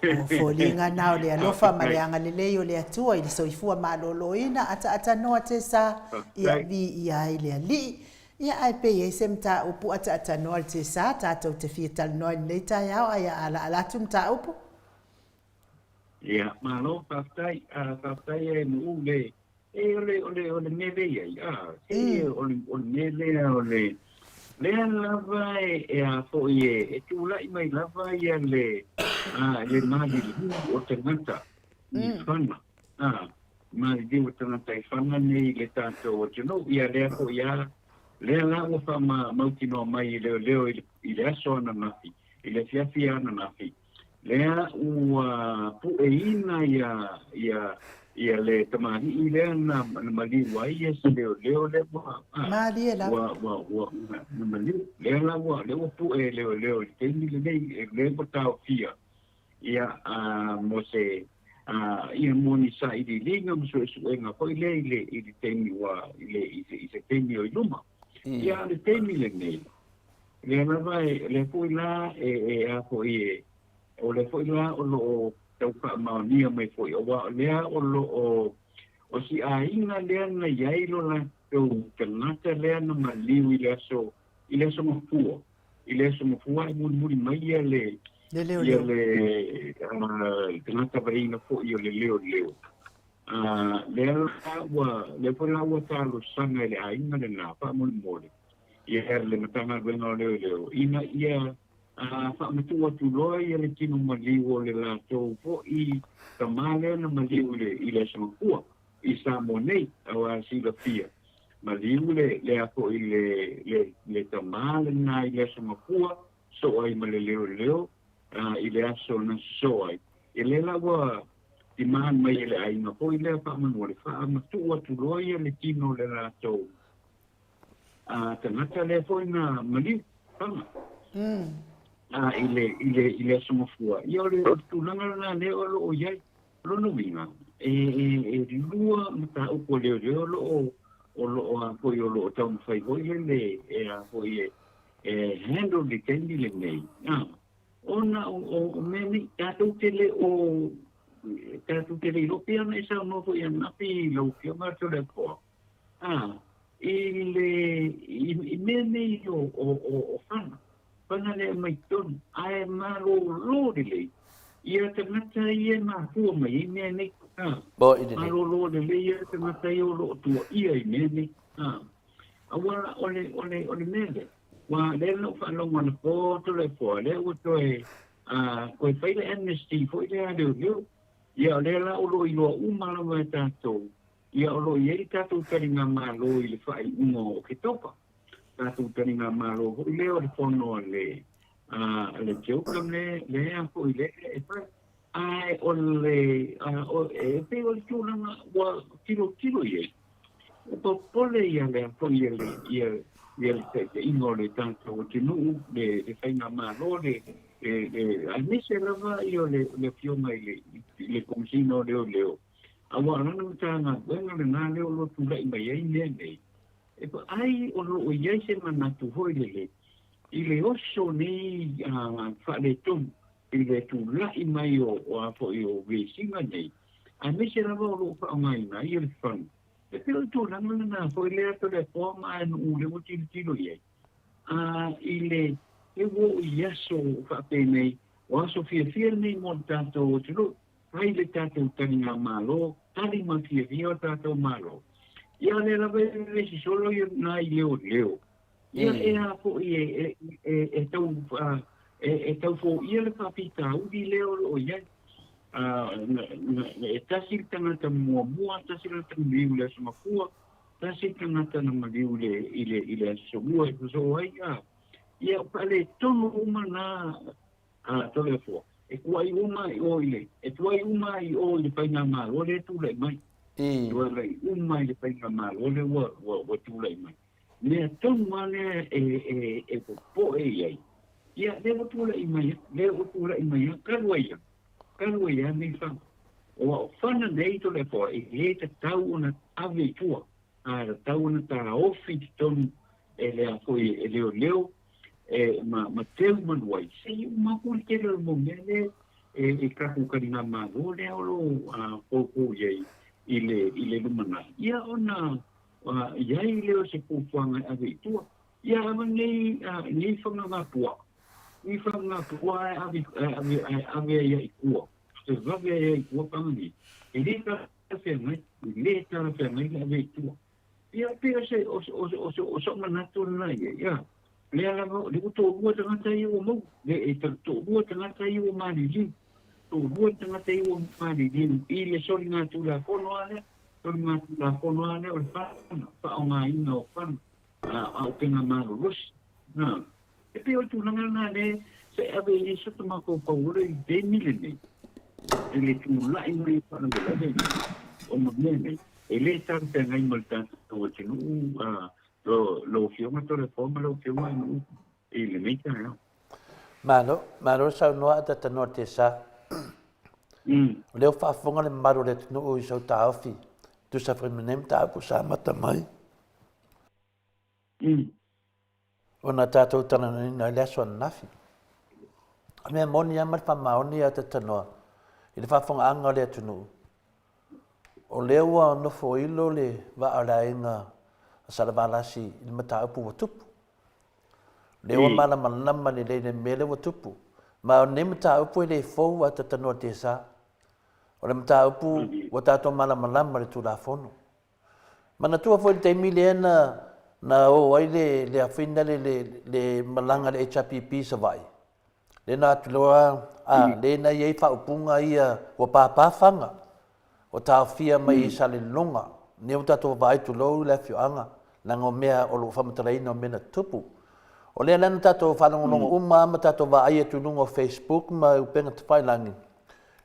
o foliga na o le alofa ma le agalelei o le Atua i le soifua maloloina, ataatanoa tesa, ia, viia ai le Alii. Ia, ae pe i ai se mataupu ataatanoa le tesa, tatou te fia talanoa i lenei taeao, ae a alaala atu mataupu. Ia, malo, faafetai, faafetai e Mauu le, e o le, o le, o le mea lea i ai, a, se o le, o le mea lea o le, lea lava e, e a foi e, e tulai mai lava ia le, a, le maliliu o tagata i fana, a, maliliu o tagata i fana nei i le tatou atunuu, ia lea foi a, lea la ua faamautinoa mai e leoleo i le, i le aso ananafi, i le afiafi ananafi, Lea ua pueina ia, ia, ia le tamalii lea na, na maliu ai ia si leoleo lea ua, a, Malie lava. ua, ua, ua, na maliu. Lea la ua, lea ua pue e leoleo i le taimi lenei, e lea ua taofia, ia, a, mo se, a, ia mo ni sailiiliga ma suesuega foi lea i le, i le taimi ua, i le, i se, i se taimi o i luma. Ia, a o le taimi lenei, Lea lava e, lea foi la e, e a foi e, o lea foi la o lo o tau faamaonia mai foi, aua o lea o lo o, o si aiga lea na i ai lo latou tagata lea na maliu i le aso, i le aso Gafua, i le aso Gafua e mulimuli mai ia le, Le ia leoleo. le tagata vaeina foi o le leoleo. Lea la ua, lea foi la ua talosaga i le aiga lena faamolemole, ia le Matagaluega o Leoleo ina ia faamatuu atu loa ia le tino maliu o le latou foi tama lea na maliu i le, i le Aso Gafua i Samoa nei, aua silafia, maliu le, le a foi le, le, le tama lena i le Aso Gafua, soo ai ma le leoleo i le aso na sosoo ai. Ia lea la ua demand mai e le aiga foi lea faamolemole, faamatuu atu loa ia le tino o le latou a tagata lea foi na maliu fana a i le i le i le aso Gafua. Ia o le o le tulaga lena lea o lo o i ai. O lona uiga, e e e lua mataupu a leoleo o lo o o lo o a foi o lo o taumafai foi lele e a foi e e handle le taimi lenei, a ona o o o mea nei tatou te le o tatou te le iloa pei ona e saunoa foi ananafi i lau Afioga Toleafoa, A, i le, i, i mea nei o, o, o, o fana, fana lea mai totonu, ae malolo lelei ia tagata ia e mafua mai ai mea nei. A, Moi lelei. malolo lelei ia tagata ia o lo o tuaia i mea nei. A, aua o le, o le, o le mea lea, ua lea na ou faalogo anapo Toleafoa, lea ua toe, a, toe fai le amnesty foi lea a leoleo. Ia o lea la o lo o iloa uma lava e tatou Ia, o lo o i ai le tatou taligamalo i le faaiuga o Oketopa, tatou taligamalo foi lea o le fono a le a le CHOGM le lea foi lea e fai. Ae o le o, e pei o le tulaga ua tilotilo i ai, ua popole ia le foi ia le ia ia le taitaiga o le tatou atunuu, le le faigamalo, le le le aemaise lava ia o le le Afioga i le i le Komesina o Leoleo, Aua o lana Matagaluega lena lea o lo o tulai mai ai mea nei, e vaai o lo o i ai se manatu foi lele i le oso nei faaletonu i le tulai mai o a foi o vesiga nei, aemaise lava o lo o faaaogaina ai le fana. E pei o le tulaga lena foi lea Toleafoa ma Aenu'u lea ua tilotilo i ai, i le e ua oo i aso faapenei, o aso fiafia nei mo le tatou atunuu. Fai le tatou taligamalo, tali ma fiafia o tatou malo. Ia lea lava e vevesi solo ia nai leoleo. Ia e a foi e, e, e, e tau, e, e tau foia le faafitauli lea o lo o i ai. E tasi le tagata muamua, tasi le tagata maliu i le Aso Gafua, tasi le tagata na maliu i le, i le, i le Aso Lua e sosoo ai. Ia, faaletonu uma na A Toleafoa, e tuai uma i o i le, e tuai uma i o i le faigamalo lea e tulai mai. Tuai uma i le faigamalo lea ua, ua, ua tulai mai. Mea tonu lava lea e, e, e popoe i ai, ia, lea ua tulai mai, lea ua tulai mai lava, talu ai lava, talu ai lava nei fana. O au fana nei Toleafoa e lē tatau ona ave i tua, a e tatau ona taofi i totonu e le a foi e leoleo e ma ma teu manu ai, se i uma aku le tele o le mau mea lea e e tatou taligamalo lea o lo o poupou i ai i le i le lumanai, ia ona i ai lea o se fuafuaga e ave i tua. Ia a nei nei fagagāpuaʻa, nei fagagāpuaʻa e ave ave ave ai i tua, e vave ai i tua faga nei, e lē talafeagai, e lē talafeagai le ave i tua. Ia pei o se o se o se o se o soʻu manatu lena ia, ia. Lea lava, o lea ua toalua tagata ia ua maua, le e toalua tagata ia ua maliliu, toalua tagata ia ua maliliu i le soligatulafono lava lea, soligatulafono lava lea o le fana, faaaogaina o fana, a upega malolosi. Na, e pei o le tulaga lena lea se ave i ai so ta matou pauolo i le taimi lenei, i le tulai mai o faalavelave nei, ona o mea nei, e le talafeagai ma le tatou atunuu, lau Afioga Toleafoa ma lau Afioga Aganuu i lenei taeao. Malo, malo le saunoa a Tatanoa Tesa. O lea ua faafofoga le mamalu o le atunuu i sau taofi, tusa foi ma lenei mataupu sa amata mai. Ona tatou talanoaina ai le aso ananafi. O le mea moni lava ma le faamaoni a Tatanoa i le faafofogaaga o le atunuu, o lea ua nofoilo le vaa o le aiga a Salevalasi i le mataupu ua tupu. O lea ua malamalama lelei i le mea lea ua tupu. Ma o lenei mataupu e le fou a Tatanoa Tesa. O le mataupu ua tatou malamalama i le Tulafono. Manatua foi le taimi lea na na o ai le le afina le le le malaga a le HRPP i Savaii, lea na atu loa a lea na i ai faaupuga ia ua pāpā faga, ua taofia mai i Salelologa, lea ua tatou vaavaai tulou le afioaga, leaga o mea o lo o faamatalaina o mea na tutupu. O lea la na tatou faalogologo uma lava ma tatou vaai atu i luga o Facebook ma upega tafailagi,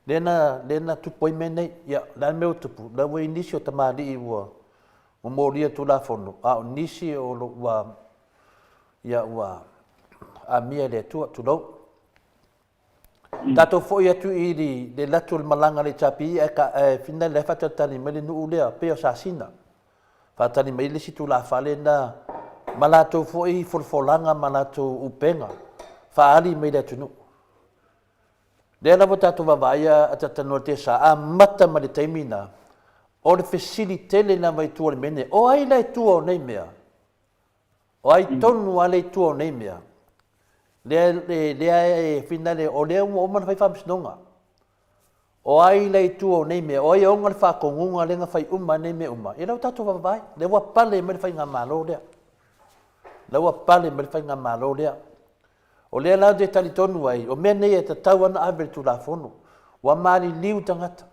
Lea na, lea na tupu ai mea nei. Ia, o le a le mea ua tupu? O la ua i ai nisi o tamalii ua momolia Tulafono, a o nisi o lo ua, ia, ua amia e le Atua, tulou. Tatou foi atu i le, le latu o le malaga a le HRPP ae, ka, ae finale la e faatalitali mai le nuu lea, pei o Sasina. Faatali mai le isi tulafale na ma latou foi folafolaga ma latou upega faaali mai le atunuu. Lea lava tatou vaavaai a Tatanoa te sa amata mai le taimi na, o le fesili tele lava i tua o le mea nei, o ai la e tua o nei mea? O ai tonu lava le i tua o nei mea? Lea, lea e finale, o lea ua uma ona fai faamasinoga. O ai la i tua o nei mea? O ai e ona le faatonuga lea na fai uma ai nei mea uma? Ia lea ua tatou vaavaai, lea ua pale mai le faigamalo lea. Lea ua pale mai le faigamalo lea. O lea la ou te talitonu ai, o mea nei e tatau lava ona ave i le Tulafono. Ua maliliu tagata.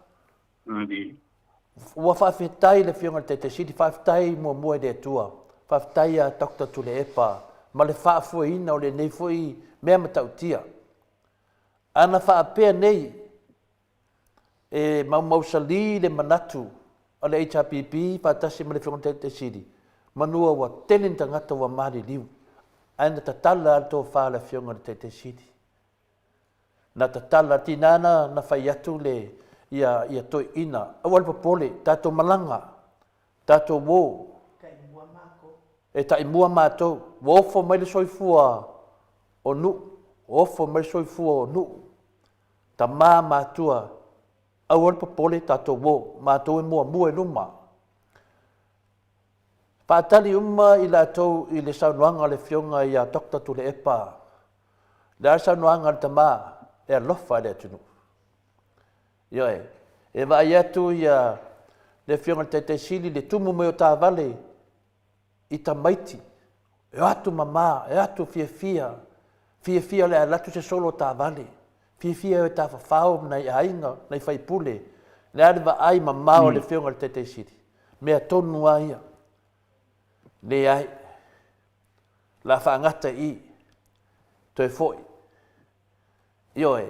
Ua faafetai le Afioga i le Taitai Sili, faafetai muamua i le Atua, faafetai ia Doctor Tuilaepa ma le faafoeina o lenei foi mea matautia. Ana faapea nei, e maumausali le manatu a le HRPP faatasi ma le Afioga i le Taitai Sili, manua ua tele ni tagata ua maliliu, ae na tatala lava le tofa a le Afioga i le Taitai Sili. Na tatala, tiga na, na fai atu le, ia, ia toeaina, aua le popole, tatou malaga, tatou o, e taimua matou, ua ofo mai le soifua o Nuu, ua ofo mai le soifua o Nuu, Tama matua, aua le popole tatou o, matou e muamua i luma. Faatali uma i latou i le saunoaga a le Afioga ia Doctor Tuilaepa. O le a le saunoaga a le tama? E alofa i le atunuu. Ioe, e vaai atu ia le Afioga i le Taitai Sili i le tumu mai o taavale i tamaiti, e o atu mama, e o atu fiafia, fiafia o le a alu atu se solo taavale, fiafia e o e tafafao ma nai aiga, nai faipule, le a le vaai mamao a le Afioga i le Taitai Sili? Mea tonu lava ia. Leai. O le a faagata i i. Toe foi. Ioe.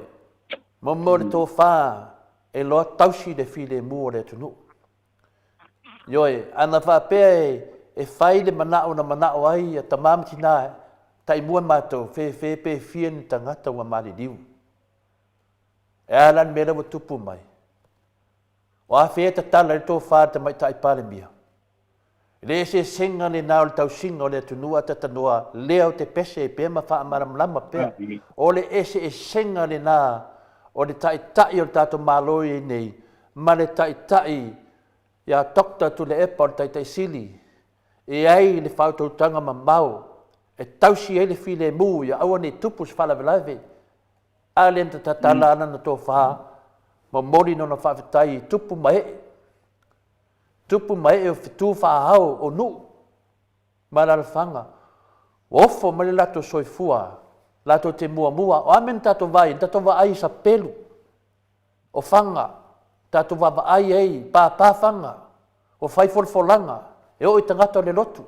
Momo le tofa e loa tausi le filemu o le atunuu. Ioe, ana faapea e fai le manao na manao ai ia tama ma tina taimua matou, fefe pe fia ni tagata ua maliliu. E a la le mea lea ua tupu mai? O a fea e tatala ai le tofa a le Tamaitai Palemia? Le eseesega lena o le tausiga o le atunuu a tatanoa lea o te pese ai pea ma faamalamalama pea. O le eseesega lena o le Taitai o le tatou Malo i ai nei ma le Taitai ia Doctor Tuilaepa o le Taitai Sili e ai le faautautaga mamao e tausi ai le filemu ia aua ne i tupu se faalavelave. A lea na tatala lana tofa, momoli lona faafetai i tupu ma ee, tupu ma ee o fetu faa-ao o nuu ma alaalafaga, ua ofo mai le latou soifua, latou te muamua. O a mea na tatou vaai ai? Na tatou vaai i sapelu o faga, tatou vaavaai ai i papa faga, ua fai folafolaga, e oo i tagata o le lotu.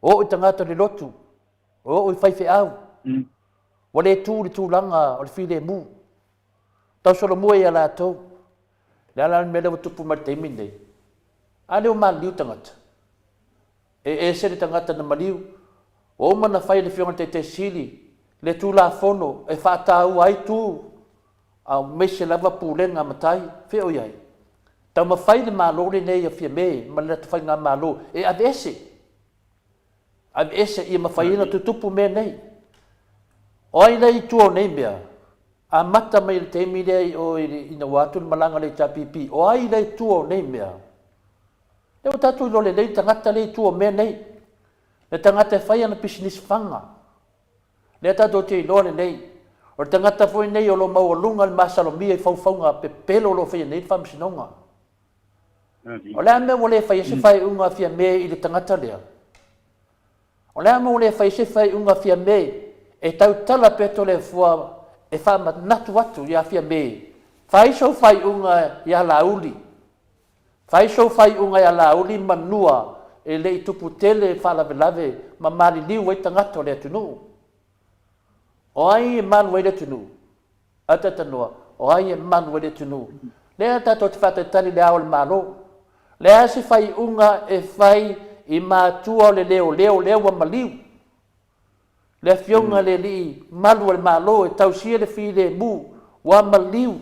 Oo i tagata o le lotu, oo i faifeau. Ua le tu i le tulaga o le filemu. Tausolomua ia latou. O le a la le mea lea ua tupu mai i le taimi lenei? A lea ua maliliu tagata. E ese le tagata na maliu. Ua uma ona fai e le Afioga i le Taitai Sili le Tulafono e faataua ai tu aemaise lava pulega a matai. Fea o i ai? Taumafai le Malo lenei o Fiame ma le latou Faigamalo e aveese, aveese ia mafai ai ona tutupu mea nei. O ai lea i tua o nei mea? Amata mai i le taimi lea i o ina ua atu le malaga a le HRPP, o ai lea i tua o nei mea? Lea ua tatou iloa lelei le tagata lea i tua o mea nei. Le tagata e fai ana pisinisi faga. Lea tatou te iloa lelei, o le tagata foi nei o lo o maualuga le masalomia i faufauga pepelo o lo o faia nei le Faamasinoga. O le a mea ua le faia se faaiuga a Fiame i le tagata lea? O le a mea ua le faia se faaiuga a Fiame e tautala pea Toleafoa e faamanatu atu ia Fiame, fai sou faaiuga ia Laauli, Fai sou faaiuga ia Laauli manua e le i tupu tele faalavelave ma maliliu ai tagata o le atunuu. O ai e malu ai le atunuu? A talanoa, o ai e malu ai le atunuu? Lea tatou te faatalitali i le Ao o le Malo. Le a se faaiuga e fai i matua o le leoleo lea ua maliu? Le Afioga i le Alii Malu o le Malo e tausia le filemu ua maliu.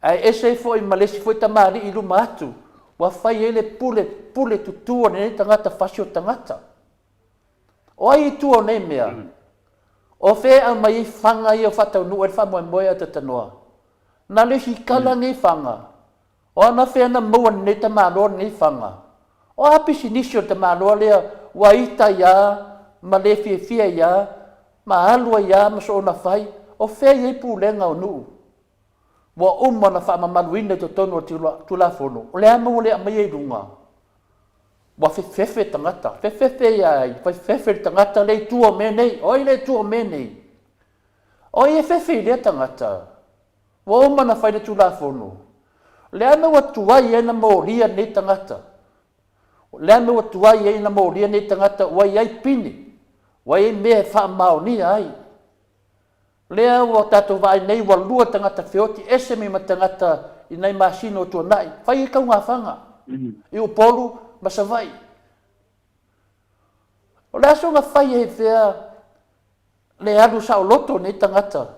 Ae ese ai foi ma le isi foi tamalii i luma atu, ua fai ai le pule, pule tutu a lenei tagata fasi o tagata. O ai i tua o nei mea? O fea e aumai ai faga ia o faataunuu ai le faamoemoe a Tatanoa? Na le hikala nei faga. O anafea na maua lenei tamaloa lenei faga? O a pisinisi o le tamaloa lea ua ita ai a ma le fiafia ai a ma alu ai a ma soona fai? O fea i ai pulega o nuu? Ua uma ona faamamaluina i totonu o le Tulafono, o le a mea ua le aumaia i luga? Ua fefefe tagata, fefefe ia ai, fefefe le tagata lea i tua o mea nei. O ai lea i tua o mea nei? O ai e fefe i lea tagata? Ua uma ona fai le Tulafono. O le a mea ua tuai ai ona molia lenei tagata? O le a mea ua tuai ai ona molia lenei tagata ua i ai pine, ua i ai mea e faamaonia ai? Lea ua tatou vaai nei ua lua tagata feoti ese mai ma tagata i nai masina o tuanai, fai ai taugafaga i Upolu ma Savaii. O le a soona fai ai fea le alu saoloto o nei tagata?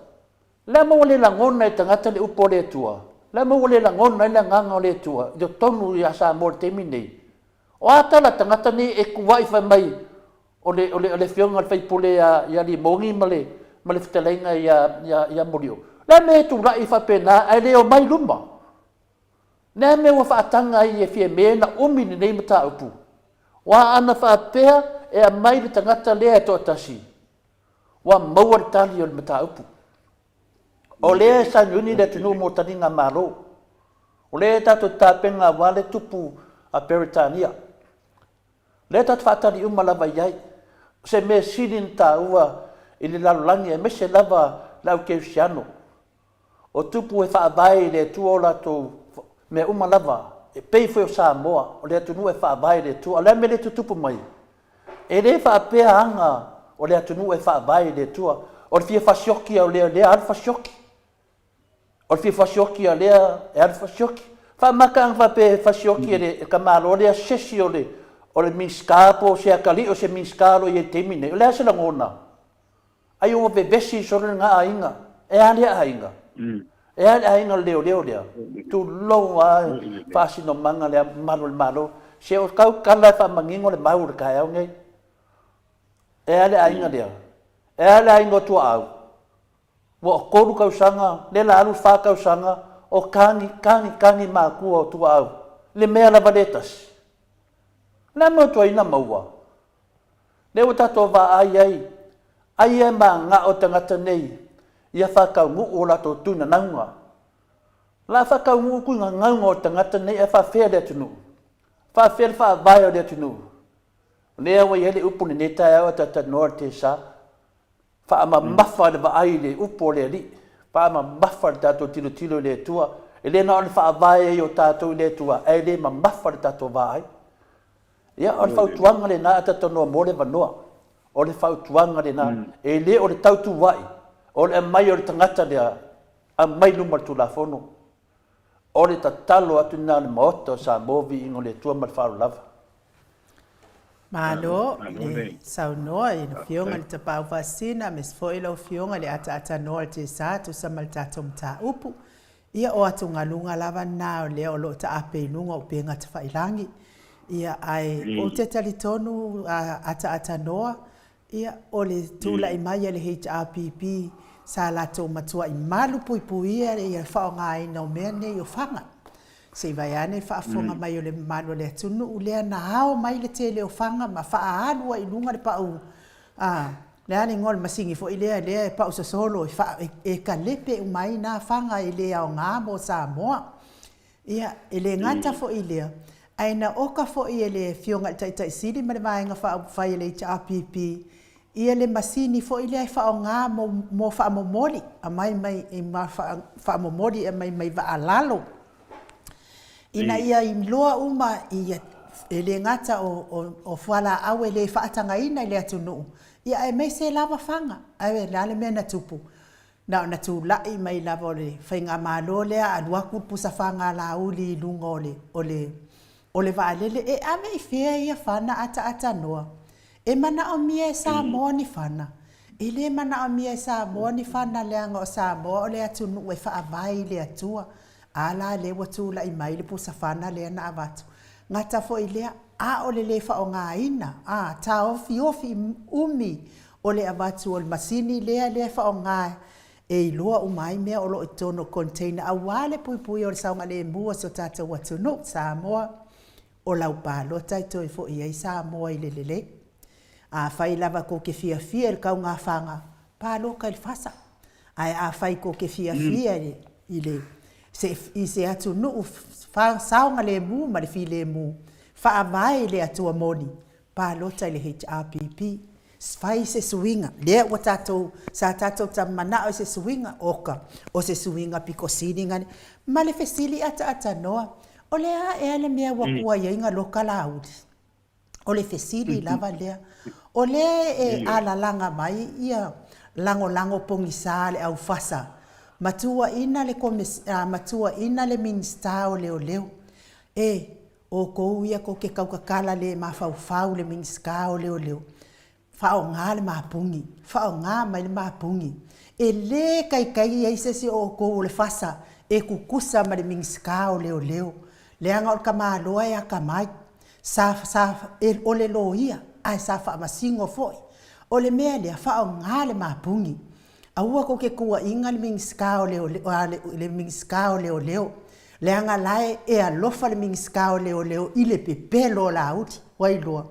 Le a mea ua le lagona e tagata le upu a le Atua? Le a mea ua le lagona ai le agaga o le Atua i totonu ia Samoa i le taimi lenei? O a tala tagata nei e kuai fai mai o le, o le, o le afioga i le faipule ia, ia Limogi ma le, ma le fetalaiga ia, ia, ia Molio. Le a mea e tulai faapena ae le omai i luma? Le a mea ua faataga ai e Fiame na umi lenei mataupu? Ua ana faapea e aumai le tagata lea e toatasi, ua maua le tali o le mataupu. O lea e sauniuni le atunuu mo taliga Malo. O lea e tatou te tapena aua le tupu a Peretania. Lea tatou te faatali uma lava i ai. O se mea sili ona taua i le lalolagi aemaise lava le au kerisiano, o tupu e faavae i le Atua o latou mea uma lava, e pei foi o Samoa, o le atunuu e faavae i le Atua. O le a le mea lea e tutupu mai? E le faapea aga o le atunuu e faavae i le Atua, o le fia fasioki o lea lea alu fasioki. O le fia fasioki a lea e alu fasioki. Faamata ana faapea e fasioki e le tamaloa lea sesi o le o le Minisita po o se atalii o se Minisita o lo o i ai i le taimi lenei. O le a se lagona? Ai ua vevesi solo lena aiga. E a lea aiga? E a le aiga o le leoleo lea? Tulou a faasinomaga le mamalu o le Malo. Se o kau tala e faamanino le mau o le taeao nei. E a le aiga lea? E a le aiga o Tuaau? Ua o 3 tausaga, lea la alu le 4 tausaga, o tagi, tagi, tagi matua o Tuaau. Le mea lava le tasi. Le a mea o tuaina maua? Lea ua tatou vaai ai, aia e manao tagata nei ia faataunuu o latou tuinanauga. La faataunuu tuinanauga o tagata nei ae faafea le atunuu? Faafea le faavae o le atunuu? Lea ua i ai le upu lenei taeao a talanoa le tesa. Faamamafa le vaai i le upu o le Alii. Faamamafa le tatou tilotilo i le Atua. E le na o le faavae ai o tatou i le Atua, ae le mamafa le tatou vaai. Ia, o le fautuaga lena a talanoa mo le avanoa. O le fautuaga lena, e le o le tautuai, o le aumai o le tagata lea, aumai i luma o le Tulafono. O le tatalo atu lena a le Maota o Samoa, viiga o le Atua ma le faaaloalo lava. Malo le saunoa i le Afioga i le Tapaau Faasisina aemaise foi lau Afioga i le ataatanoa o le TSA tusa ma le tatou mataupu. Ia o atugaluga lava na o lea o lo o taape i luga o upega tafailagi. Ia ae ou te talitonu ataatanoa Ia, o le tulai mai a le HRPP, sa latou matuai malu puipuia le faaaogaina o mea nei o fana. Se i vaeane le faafofoga mai o le mamalu o le atunuu lea na ao mai le tele o fana ma faaalu ai i luga le pau, a, le a le igoa o le masini foi lea, lea e pau sosolo e, e kalepe uma ai na fana e le aoga mo Samoa. Ia, e le gata foi i lea, ae na oka foi e le Afioga i le Taitai Sili ma le Vaega Faaupufai a le HRPP ia le masini foi lea e faaaoga mo, mo faamomoli, aumai mai, ma faamomoli e aumai mai vaa lalo, ina ia iloa uma ia, e le gata o, o, o fualaau e le faatagaina i le atunuu, ia aemaise lava faga. Ae o le a le mea na tupu? Na ona tulai mai lava o le faigamalo lea alu atu le pusa faga lauli i luga o le, o le, o le vaalele. E ave i fea ia fana ataatanoa? E manaomia e Samoa ni fana? E le manaomia e Samoa ni fana leaga o Samoa o le atunuu e faavae i le Atua. A la lea ua tulai mai le pusa fana lea na avatu. Gata foi lea, a o le le faaaogaina, a, taofiofi umi o le avatu o le masini lea lea e faaaoga e iloa uma ai mea o lo o i totonu o container aua le puipuia o le saogalemu o si o tatou atunuu. Samoa, o lau palota e toe foi ai Samoa i le lelei. Afai lava kou te fiafia i le kaugafaga, palota i le fasa. Ae afai kou te fiafia i le se, i se atunuu saogalemu ma le filemu, faavae i le Atua moni, palota i le HRPP. Fai se suiga. Lea ua tatou, sa tatou ta manao i se suiga, oka, o se suiga pito sili na, ma le fesili ataatanoa, o le a ea le mea ua tuai ai na loka Laauli? O le fesili lava lea. O lea e alalaga mai ia lagolago pogisa a le au fasa, matuaina le matuaina le Minisita o Leoleo, e, Outou ia tou te tautatala le mafaufau le Minisita o Leoleo, faaaoga le mapuni, faaaoga mai le mapuni. E le taitai ai se isi o outou o le fasa e tutusa ma le Minisita o Leoleo, leaga o le tamaloa e atamai. Sa, sa, e, o le loia, ae sa faamasino foi. O le mea lea, faaaoga le mapuni. Aua tou te tuuaiina le Minisita o Leoleo, le Minisita o Leoleo, leaga la e alofa le Minisita o Leoleo i le pepelo o Laauli. Ua iloa?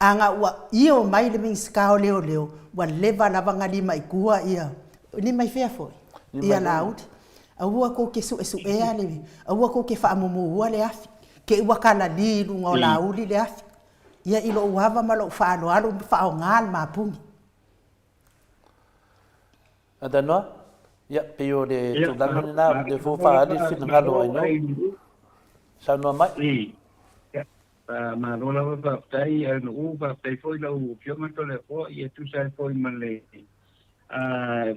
Ana ua io mai le Minisita o Leoleo, ua leva lava ona lima i tua ia, lima i fea foi? Ia Laauli. Aua tou te suesuea le, aua tou te faamumuua le afi, te i ua kalali i luga o Laauli le afi. Ia i lou ava ma lou faaaloalo, faaaoga le mapuni. Adanoa, ia, pei o le tulaga lena, o lea foi ua faaali le finagalo o Aino. Saunoa mai. Ia, malo lava faafetai Aino'u, faafetai foi lau Afioga Toleafoa, ia tusa ai foi ma le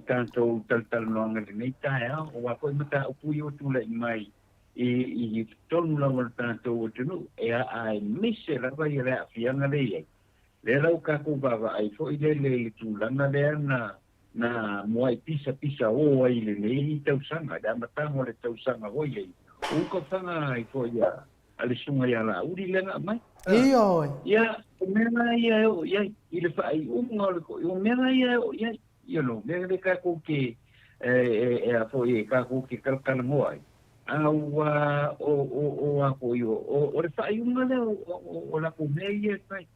tatou talatalanoaga i lenei taeao, aua foi mataupu ia ua tulai mai i totonu lava o le tatou atunuu, aemaise lava ia le aafiaga lea e i ai. Lea la ua tatou vaavaai foi lele i le tulaga lea na Na muai pisapisa o ai i lenei tausaga, i le amataga o le tausaga foi ai, o uka faga ai foi a, a le susuga ia Laauli lea na aumai. Ioe. Ia, o mea la ia e oo i ai, i le faaiuga o le, o mea la ia e oo i ai, you know, mea lea tatou te, e, e, e a foi, e tatou te talatalanoa ai, a ua, o, o, o a foi, o, o, o le faaiuga lea o, o, o latou mea ia e fai.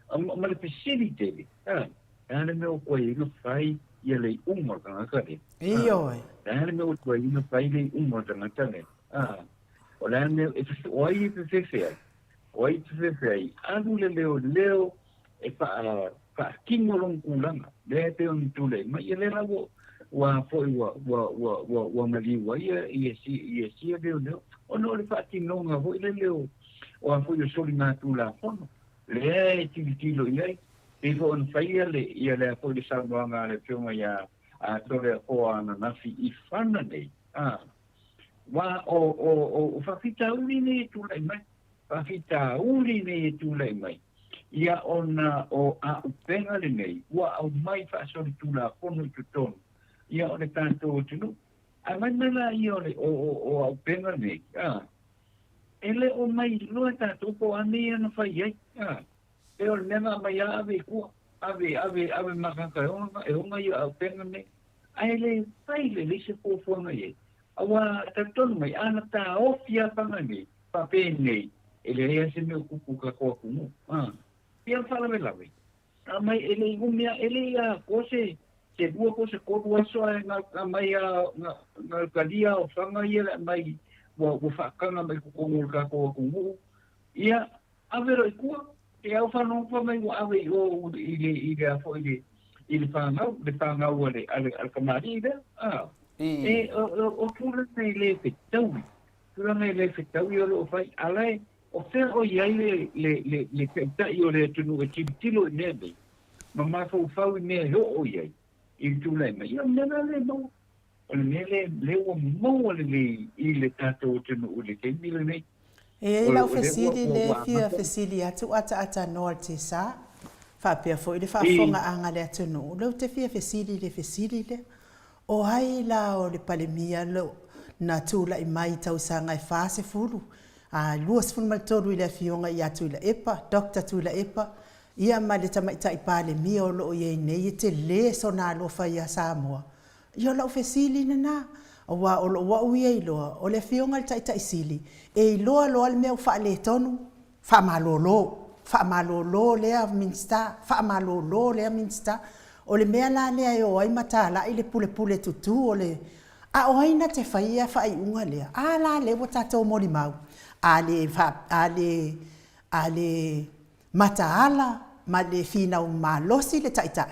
A, ma le fesili tele, a, E a le mea ua tuai ai ona fai ia le iuga o le tagata lea? Ioe. E a le mea ua tuai ai ona fai le iuga o le tagata lea? A, o le a le mea e o ai e fefefe ai? O ai e fefefe ai? Alu le leoleo e faa, faatino lona tulaga, lea e pei ona tulai mai. Ia lea la ua, ua foi ua, ua, ua, ua, ua maliu ai ia, ia, ia sia leoleo, ona o le faatinoga foi lele o, o a foi o soligatulafono, lea e tilotilo i ai. Pei foi ona faia le, ia lea foi le saunoaga a le Afioga ia Toleafoa ananafi i Fana nei, a, wa o, o, o, o faafitauli nei e tulai mai, faafitauli nei e tulai mai, ia ona o auupega lenei ua aumai faasolitulafono i totonu, ia o le tatou atunuu. Ae mai mai laia o le, o, o, o auupega nei, a, e le o mailoa tatou po o a mea ia na fai ai, a. E o le mea na aumai lava ave i tua, ave, ave, ave ma tagata e ona, e ona ia auupega nei. Ae le fai lelei se fuafuaga i ai. Aua talitonu mai, a na taofi lava faga nei, faapenei, e leai lava se mea o tupu i tatou atunuu. A, pei o le faalavelave, aumai e le i umi lava, e le i atoa se, se lua po o se tolu aso ae na aumai lava, na, na talia lava o faga ia le aumai ua, ua faataga mai totonu o le tatou atunuu. Ia, Ave loa i tua, e au faalogologo mai ua ave i o i le, i le a foi i le, i le fanau, le fanau a le, a le, a le kamali'i lea, a. E, o, o, o tulaga e le fetaui, tulaga e le fetaui o lo o fai, a la e, o fea o i ai le, le, le, le taitai o le atunuu e tilotilo i mea nei, ma mafaufau i mea e oo i ai, i le tulai mai, ia o le mea la lea e maua. O le mea lea, lea ua maua lelei i le tatou atunuu i le taimi lenei. E i ai lau fesili lea e fia fesili atu ataatanoa le tesa, faapea foi le faafofogaaga a le atunuu, lea ou te fia fesili i le fesili lea, o ai la o le Palemia na tulai mai i tausaga e 40, a 23 i le Afioga ia Tuilaepa, Doctor Tuilaepa, ia ma le Tamaitai Palemia o lo o i ai nei e tele sona alofa ia Samoa, Ia o lau fesili lena, aua o lou au ia iloa, o le Afioga i le Taitai Sili, e iloa loa le mea ua faaletonu, faamalolo, faamalolo lea Minisita, faamalolo lea Minisita. O le mea la lea e o ai ma talai le pulepule tutu o le... A o ai na te faia faaiuga lea? A la lea ua tatou molimau, a le, a le, a le mataala ma le finau malosi le Taitai,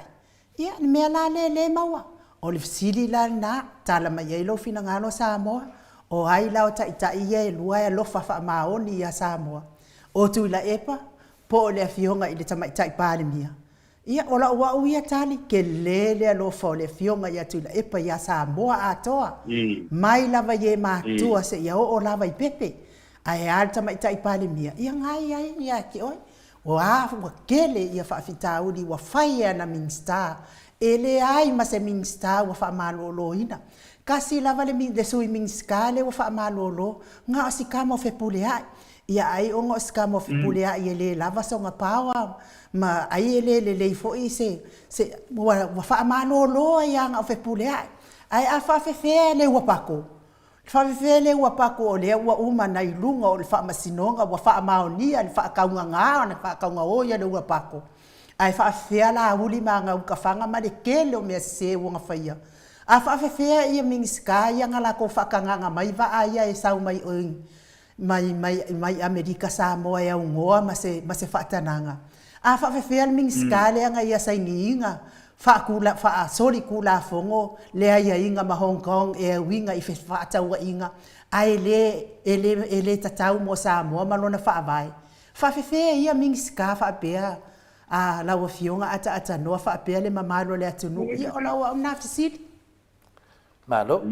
Ia, le mea la lea le maua, o le fesili la lena, tala mai ai lou finagalo Samoa, o ai la o taitai ia e lua e alofa faamaoni ia Samoa? O Tuilaepa po o le Afioga i le Tamaitai Palemia? Ia, o lau au ia tali, tele le alofa o le Afioga ia Tuilaepa ia Samoa atoa, mai lava i e matua seia oo lava i pepe. Ae a le Tamaitai Palemia? Ia gai ai ia te oe. Ua ua tele ia faafitauli ua fai e ana Minisita. E leai ma se Minisita ua faamaloloina. Kasi lava le le Sui Minisita lea ua faamalolo, na o si tama o Fepuleai. Ia ai ona o si tama o Fepuleai e le lava sona power ma ai e le lelei foi se se ua ua faamalolo ai lava na o Fepuleai. Ae a faafefea le ua pako? Faafefea lea ua paku o lea ua uma nai luga o le faamasinoga ua faamaonia le faataugaga ona faataugaoi a le ua pako. Ae faafefea la uli ma ana ukafaga ma le tele o mea sese ua na faia? A faafefea ia Minisita ia na latou faatagaga mai vaa ia e sau mai oi mai mai mai Amerika Samoa e aunoa ma se ma se faatanaga? A faafefea le Minisita lea na ia sainiina faatula faasolitulafono le aiaiga ma Hong Kong e uiga i fefaatauaiga ae le e le e le tatau mo Samoa ma lona faavae. Faafefea ia Minisita faapea a lau Afioga ataatanoa faapea le mamalu o le atunuu? Ia o lau au na fesili. Malo.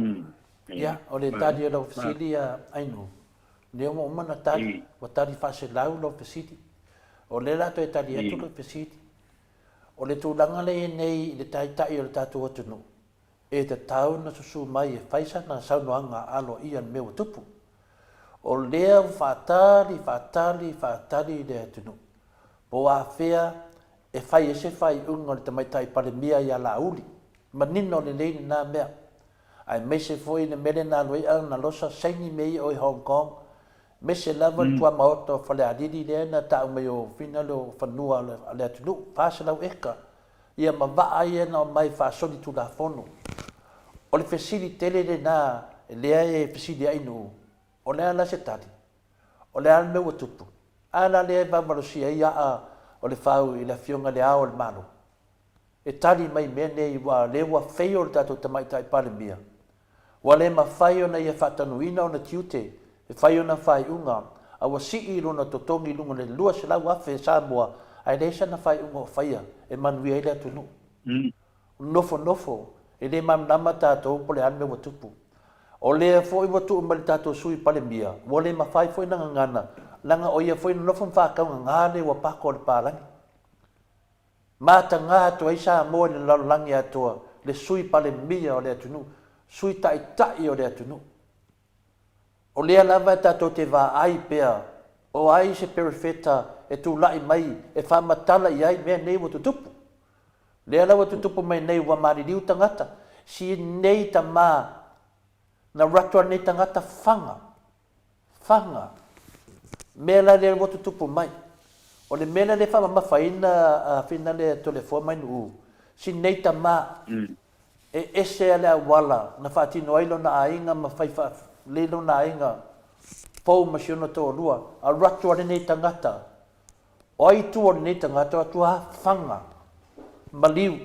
Ia, o le tali o lau fesili ia Ainu, lea ua uma ona tali, ua tali faaselau lau fesili. O lea o le a toe tali atu lau fesili. O le tulaga lea e i ai nei i le Taitai o le tatou atunuu, e tatau ona susu mai e fai sana saunoaga aloaia i le mea ua tupu. O lea ua faatali, faatali, faatali le atunuu po o afea e fai ai se faaiuga o le Tamaitai Palemia ia Laauli. Manino lelei lena mea. Aemaise foi le mea lea na alu ai Agalosa saini mea ia o i Hong Kong, aemaise lava le tuamaota o Falealili lea na tau mai o fina le o fanua a le atunuu, 400 eka, ia ma vaa ia na omai faasolitulafono. O le fesili tele lena lea e fesiliai Nuu, o le a la se tali? O le a le mea ua tupu? A la lea e vaovalosia ai aa o le fau i le Afioga i le Ao o le Malo? E tali mai mea nei aua o lea ua fail le tatou Tamaitai Palemia. Ua le mafai ona ia faatanuina ona tiute e fai ona faaiuga a ua sii lona totogi i luga o le 200,000 Samoa ae leai sana faaiuga o faia e manuia ai le atunuu. Nofonofo, e le malamalama tatou po o le a le mea ua tupu. O lea foi ua tuu mai le tatou Sui Palemia, ua le mafai foi ona gagana, leaga o ia foi na nofo ma faataugaga le uapako a le palagi. Mataga atu ai Samoa i le lalolagi atoa, le Sui Palemia o le atunuu, Sui Taitai o le atunuu. O lea lava tatou te vaai pea o ai se perofeta e tulai mai e faamatala i ai mea nei ua tutupu. Lea la ua tutupu mai nei ua maliliu tagata, si nei tama na ratu a nei tagata faga, faga. Mea la lea ua tutupu mai. O le mea la lea e faamamafaina a fina lea Toleafoa mai Nu'u, si nei tama E ese a le auala na faatino ai lona aiga ma fai lei lona aiga pou ma si ona toalua, alu atu a lenei tagata, o ai tua o lenei tagata o atu a faga, maliu,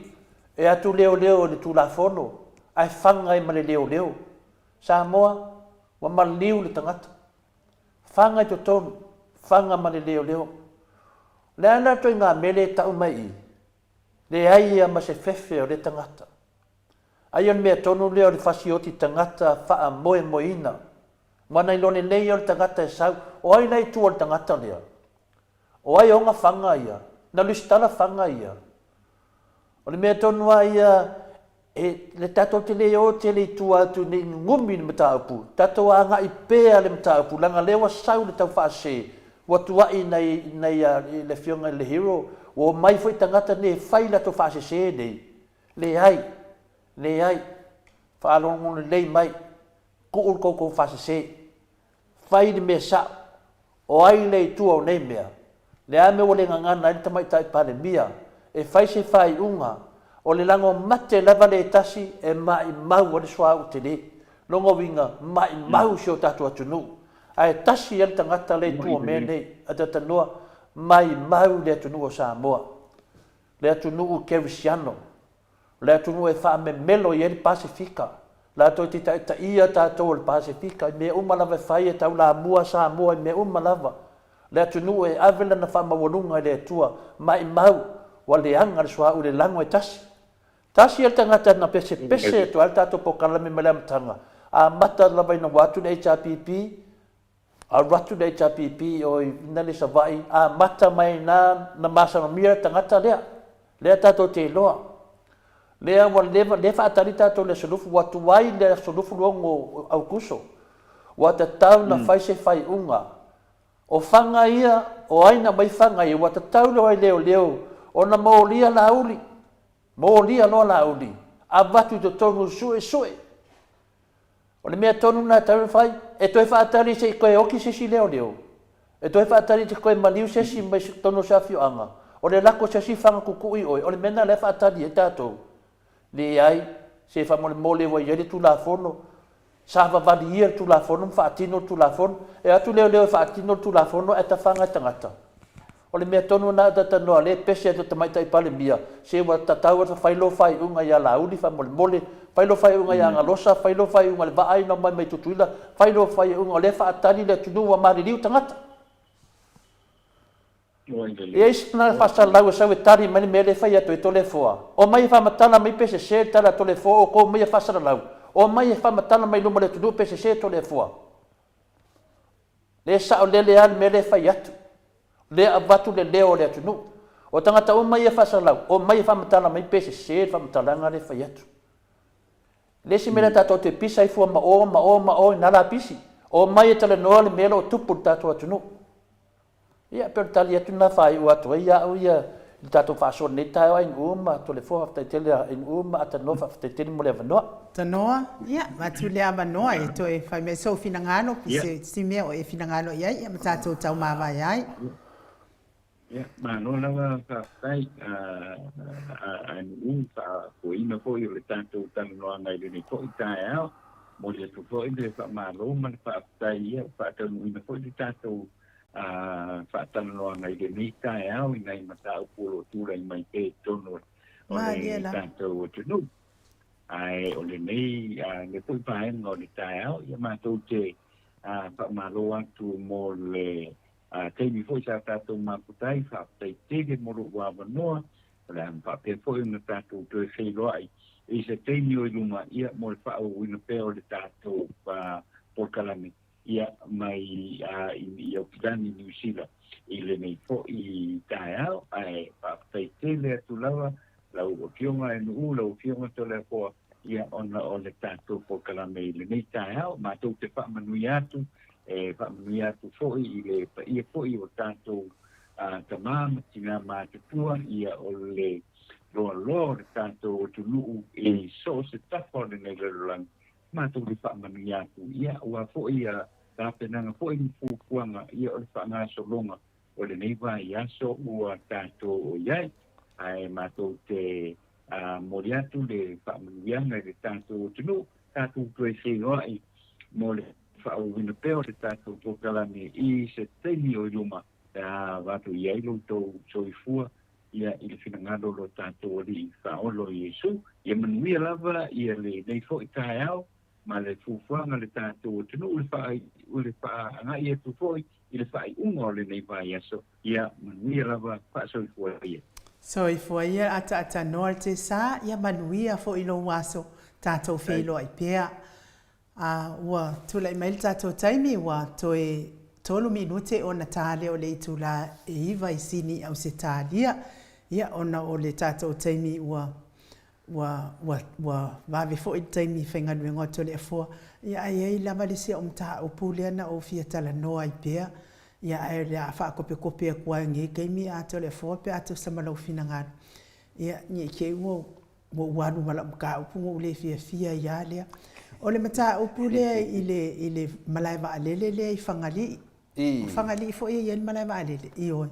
e atu leoleo i le Tulafono, ae faga ai ma le leoleo. Samoa, ua maliu le tagata. Faga i totonu, faga ma le leoleo. O le a la ituaiga mea lea e tau mai i i? Leai ia ma se fefe o lea tagata. Ai o le mea tonu lea o le fasioti tagata faamoemoeina. Ua na iloa lelei ia o le tagata e sau, o ai la i tua o le tagata lea? O ai ona faga ia? Na lusitala faga ia? O le mea tonu lava ia, E le tatou te le o tele i tua atu nei gugumi le mataupu, tatou agai pea le mataupu leaga lea ua sau le tau faasese, ua tuai nai nai a le afioga i le hero, ua omai foi tagata nei e fai latou faasese nei. Leai, leai, faalogologo lelei mai, tuu le tou faasese. Fai le mea sao. O ai lea i tua o nei mea? Le a mea ua le gagana ai le Tamaitai Palemia e fai se faaiuga o le lago mate lava le tasi e maimau ai le suauu tele? Lona uiga, maimau si o tatou atunuu. Ae tasi ai le tagata lea i tua o mea nei, a talanoa, maimau le atunuu o Samoa, le atunuu kerisiano. O le atunuu e faamemelo i ai le Pasefika. Latou te taitaia tatou o le Pasefika i mea uma lava e fai, e taulamua Samoa i mea uma lava. Le atunuu e ave lana faamaualuga i le Atua, maimau ua leaga le suauu i le lago e tasi. Tasi ia le tagata na pesepese atu ai le tatou polokalame mai le amataga, amata lava ina ua atu le HRPP, Alu atu le HRPP i o i Inale Savaii, amata mai ina na masalomia le tagata lea. Lea tatou te iloa. Lea ua leva, lea faatali tatou i le aso lufu, ua tuai le aso lufu 26 o Aukuso. Ua tatau na fai se faiuga. O faga ia, o ai na aumai faga ia, ua tatau loa i leoleo ona molia Laauli. Molia loa Laauli, avatu i totonu suesue. O le mea tonu lena e tatau ona fai, e toe faatali se i toe oti se isi leoleo, e toe faatali se i toe maliu se isi mai totonu o se afioaga, o le lako o se isi faga tutui oe, o le mea lena o lea e faatali ai tatou. Leai, se faamolemole ua i ai le Tulafono, savavali ia le Tulafono ma faatino le Tulafono. E o atu leoleo e faatino le Tulafono ae tafaga e tagata. O le mea tonu lena a talanoa lea e pese atu le Tamaitai Palemia, se ua tatau ona fai lou faaiuga ia Laauli faamolemole, fai lou faaiuga ia Agalosa, fai lou faaiuga i le vaa na omai mai Tutuila, fai lou faaiuga o lea e faatali le atunuu ua maliliu tagata. E i ai se tagata faasalalau e sau e tali mai le mea lea e fai atu ai Toleafoa, omai e faamatala mai pe sese le tala a Toleafoa, outou omai e faasalalau, omai e faamatala mai i luma o le atunuu pe sese Toleafoa. Lea e saolele lava le mea lea e fai atu. Lea e avatu le leo o le atunuu. O tagata uma ia faasalau, omai e faamatala mai pe sese le faamatalaga lea e fai atu. Le isi mea lea tatou te pisa ai fua ma o, ma o, ma o i na lapisi. Omai e talanoa le mea o lo o tupu i le tatou atunuu. Ia, pei o le tali atu lena faaiu atu ai au ia i le tatou faasoa i lenei taeao Ainuu ma Toleafoa, faafetai tele a Ainuu ma Atanoa, faafetai tele mo le avanoa. Tanoa, ia, avatu le avanoa e toe fai mai sou finagalo, se si mea o e finagalo i ai, ia ma tatou taumavae ai. Ia, malo lava faafetai a Ainuu, faafoeina foi o le tatou talanoaga i lenei foi taeao. Momoli atu foi le faamalo ma le faafetai, ia, ua faataunuuina foi le tatou faatalanoaga i lenei taeao i nai mataupu o lo o tulai mai pea i totonu o le tatou atunuu. Ae o lenei lenei foi vaega o le taeao, ia matou te faamalo atu mo le taimi foi sa tatou mafuta ai, faafetai tele mo lou avanoa, o le a faapea foi ona tatou toe feiloai i se taimi o i luma, ia mo le faaauauina pea o le tatou polokalame. Ia, mai i Aukilani, Niu Sila i lenei foi taeao, ae faafetai tele atu lava lau Afioga e Nuu, lau Afioga Toleafoa, ia ona o le tatou polokalame i lenei taeao. Matou te faamanuia atu, e faamanuia atu foi i le paia foi o tatou tama ma tina matutua, ia o le loaloa o le tatou atunuu i so o se tafa o lenei lalolagi, Matou te faamanuia atu, ia, aua foi ia tapenaga foi ma fuafuaga, ia, o le faagasologa o lenei vaiaso ua tatou o i ai. Ae matou te momoli atu le faamanuiaga i le tatou atunuu, tatou toe feiloai mo le faaauauina pea o le tatou polokalame i se taimi o i luma, pe a avatu i ai lo outou soifua ia i le finagalo o lo tatou Alii Faaolo Iesu. Ia manuia lava ia lenei foi taeao ma le fuafuaga a le tatou atunuu le faa, le faaagai atu foi i le faaiuga o lenei vaiaso. Ia manuia lava, faasoifua ia. Soifua ia ataatanoa le tesa, ia manuia foi lou aso, tatou feiloai pea. A ua tulai mai le tatou taimi, ua toe tolu minute ona ta lea o le itula e iva i Sini i Ausetalia. Ia, ona o le tatou taimi ua, ua, ua, ua vave foi le taimi i faigaluega o Toleafoa. Ia, ae i ai lava le isi au mataupu lea na ou fia talanoa ai pea. Ia, ae o le a faakopekope atu lava i lenei taimi a Toleafoa pe a tusa ma lou finagalo. Ia, ne i te i ua Ua ou alu ma lau mataupu na ou le fiafia ai lava lea. O le mataupu lea i le, i le malae vaalele lea i Fagalii. O Fagalii foi e i ai le malae vaalele? Ioe.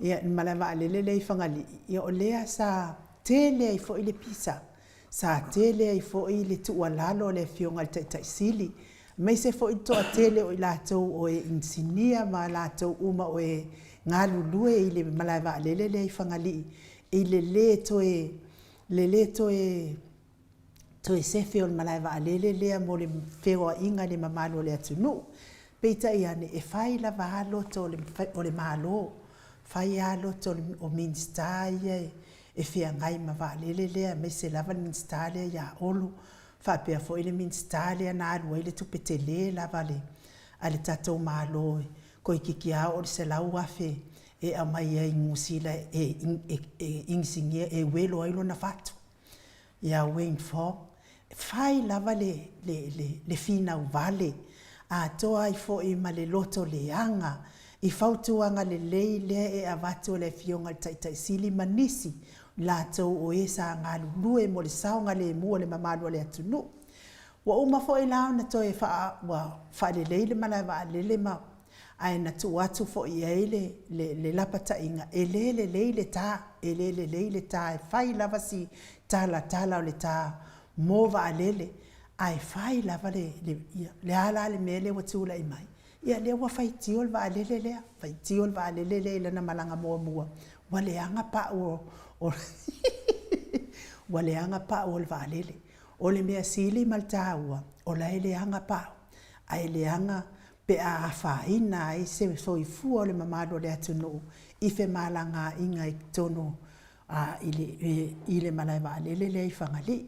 Ia, le malae vaalele lea i Fagalii, ia o lea sa tele ai foi le pisa, sa tele ai foi le tuualalo a le Afioga i le Taitai Sili, aemaise foi le toatele o i latou o e inisinia ma latou uma o e galulue i le malae vaalele lea i Fagalii i le lē toe, le lē toe, toe sefe o le malae vaalele lea mo le feoaiga i le mamalu o le atunuu. Peitai ane, e fai lava a loto o le, o le Malo, fai a loto o Minisita ia e feagai ma vaalele lea, aemaise lava le Minisita lea ia Olo, faapea foi le Minisita lea na alu ai le tupe tele lava a le, a le tatou Malo, toeitiiti lava oo i le $100,000 e aumai ai i Niu Sila e inisinia, e uelo ai lona fatu ia Wayne Fong. E fai lava le, le, le, le finau vale, atoa ai foi ma le loto leaga i fautuaga lelei lea e avatu e le Afioga i le Taitai Sili ma nisi latou o e sa galulue mo le saogalemu o le mamalu o le atunuu. Ua uma foi la ona toe faa, ua faalelei le malae vaalele ma ae na tuu atu foi i ai le, le, le lapataiga, e le lelei le ta, e le lelei le ta, e fai lava si talatala o le ta mo vaalele, ae fai lava le, le, ia, le a la le mea lea ua tulai mai? Ia lea ua faitio le vaalele lea, faitio le vaalele lea i lana malaga muamua, ua leaga pau o, o ua leaga pau o le vaalele. O le mea sili ma le taua, o la e leaga pau, ae leaga pe a afaina ai se soifua o le mamalu o le atunuu i femalagaaiga i totonu i le malae vaalele lea i Fagalii.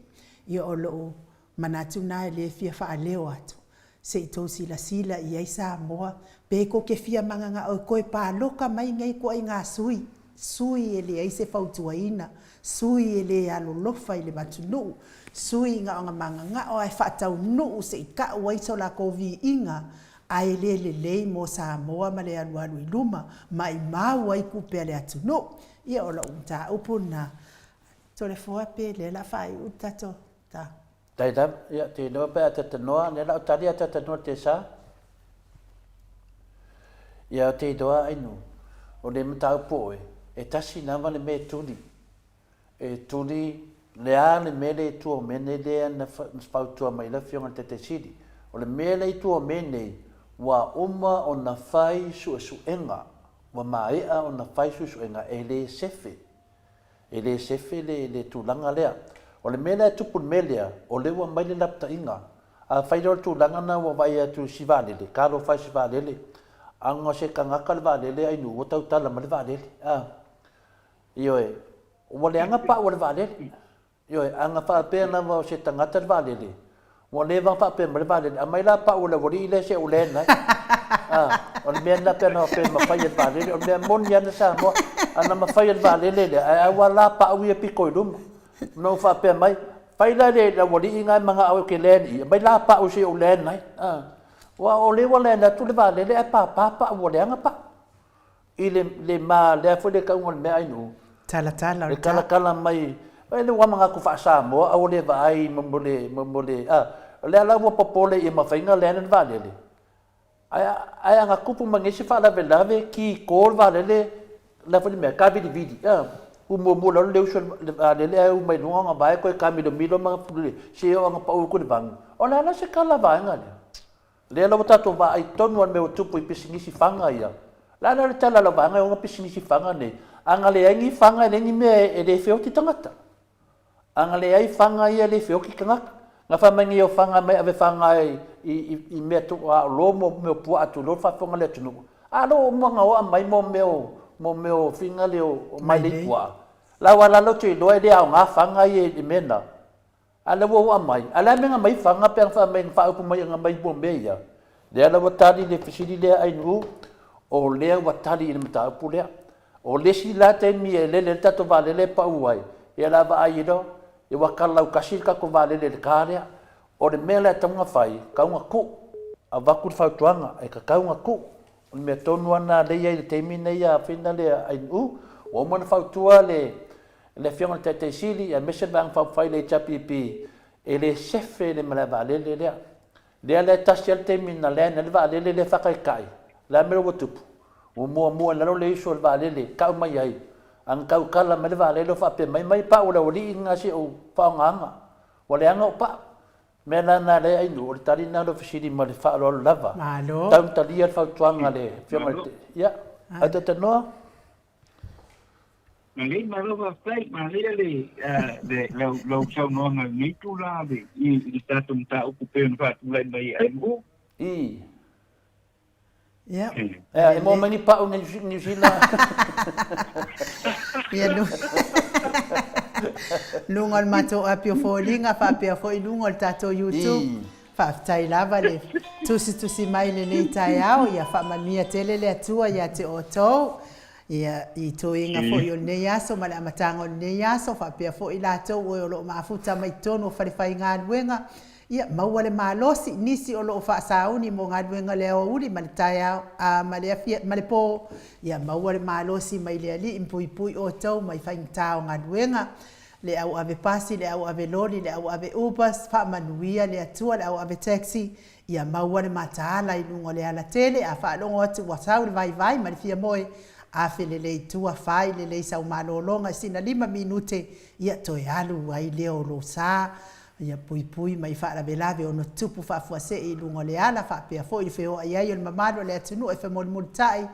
Ia o lou manatu lena e le fia faaleo atu, se i tou silasila i ai Samoa, pe tou te fia mananao e toe paloka mai nei ituaiga sui. Sui e leai se fautuaina, sui e le alolofa i le atunuu, sui gaogamagagao ae faataunuu se i tau ai so latou viiga ae le lelei mo Samoa ma le alualu i luma, maimau ai tupe a le atunuu. Ia o lau mataupu lena. Toleafoa pe lea la faaiu le tatou ta. Tai lava, ia te iloa pe a talanoa, lea la o tali a talanoa te sa. Ia te iloa ainu, o le mataupu oe, e tasi lava le mea e tuli. E tuli le a le mea lea i tua o mea nei lea na fautua mai ai le Afioga i le Taitai Sili. O le mea lea i tua o mea nei, ua uma ona fai suesuega, ua maea ona fai suesuega, e le sefe. E le sefe le, le tulaga lea. O le mea la e tupu i le mea lea, o lea ua aumai le lapataiga. Afai loa o le tulaga lena ua vaai atu i si vaalele, talofa e i si vaalele, aga o se tagata le vaalele ainu ua tautala mai le vaalele. A. Ioe, ua leaga pau o le vaalele. Ioe, a na faapea lava o se tagata le vaalele, ua leva ona faapea mai le vaalele, aumai la pau a le aualii lea se i ou land ai. A, o le mea lena pe ana faapea e mafai e le vaalele, o le mea moni lava na Samoa, ana mafai e le vaalele lea, ae aua la pau ia pito i luma. Na ou faapea mai, fai la le aualii na e manao ou te land i i, aumai la pau se i ou land ai. A, aua o lea ua land atu le vaalele ae papa pau ua leaga pau. I le, le ma, lea foi le tauga o le meaai nuu. Talatala o le ta. Le talatala mai, e le ua manatu faa-Samoa aua le vaai mo, mo le, mo, mo le, a, o lea la ua popole ia mafai ona land le vaalele. Ae, ae a na tupu mai nei se faalavelave, kiko le vaalele, le a foi le mea, tavilivili, a, u muamua loa le uso le vaalele ae u mai luga ona vae toe taamilomilo ma se oo ina pau atu i le vanu. O le a la se tala vaega lea? Lea la ua tatou vaai tonu lava i le mea ua tupu i pisinisi faga ia. O le a la le tala a lau vaega e ona pisinisi faga nei? A na leai ni faga e leai ni mea e le feoti tagata. A na leai faga ia e le feoti tagata. Na fai mai nei o faga mai ave faga i, i, i mea tuaolo mo mea o puaa tulou le faafofoga a le atunuu. A lo uma na oa mai mo mea o, mo mea o finga le o, o mailei puaa. La ua la te iloa e le aoga faga ia i le mea na. A lea ua ou aumai, a o le a le mea na aumai faga pe ana fai mai na faaupu mai na aumai mo mea ia? Lea la ua tali le fesili lea Ainuu, o lea ua tali i le mataupu lea. O le isi la taimi e lele ai le tatou vaalele e pau ai, ia o le a vaai loa, ia ua kala lautasi le tatou vaalele i le ka lea. O le mea la e tatau ona fai, e tatau ona tuu, avatu le fautuaga, e tatau ona tuu. O le mea tonu lava lena lea e i ai i le taimi lenei a Fina lea Ainuu, ua uma ona fautua le le Afioga i le Taitai Sili aemaise le Vaega Faaupufai le HRPP, e le sefe le malae vaalele lea. Lea la e tasi lava le taimi na land ai le vaalele lea faataitai, o le a le mea ua tupu? Ua muamua i lalo le iso o le vaalele, tau mai ai, a na tautala mai le vaalele o faapea mai, mai pau a le aualii lena se i ou faaaogaina, ua leaga ou pau. O le mea la lena lea Ainuu, o le tali lena o lau fesili ma le faaaloalo lava. Malo. Tau na talia le fautuaga a le Afioga i le, ia, ae talanoa. Lelei, malo faafetai, manaia le, le, lau, lau saunoaga i lenei itula le, i, i le tatou mataupu pei ona faatulai mai e Ainuu. I. Ia. Ea, e maua mai ni pau i Niu Sila. Ia, luga o le matou api o foliga faapea foi luga o le tatou YouTube. I. Faafetai lava le tusitusi mai i lenei taeao, ia faamanuia tele le Atua ia te outou, ia i tuiga foi o lenei aso ma le amataga o lenei aso, faapea foi i latou o e o lo o mafuta mai totonu o falefaigaluega, ia maua le malosi, nisi o lo o faasauni mo galuega i le aoauli ma le taeao, a, ma le afia, ma le po, ia maua le malosi mai le Alii ma puipui outou mai faigata o galuega. le au ave pasi, le au ave loli, le au ave ubers, faamanuia le Atua le au ave taxi, ia maua le mataala i luga o le alatele, a faalogo atu ua sau le vaivai ma le fia moe, afe lelei i tua, fai lelei sau malologa i sina 5 minute, ia toe alu ai lea o lou sa, ia puipui mai faalavelave ono tupu faafuasei i luga o le ala, faapea foi le feoai ai o le mamalu o le atunuu e femulimulitai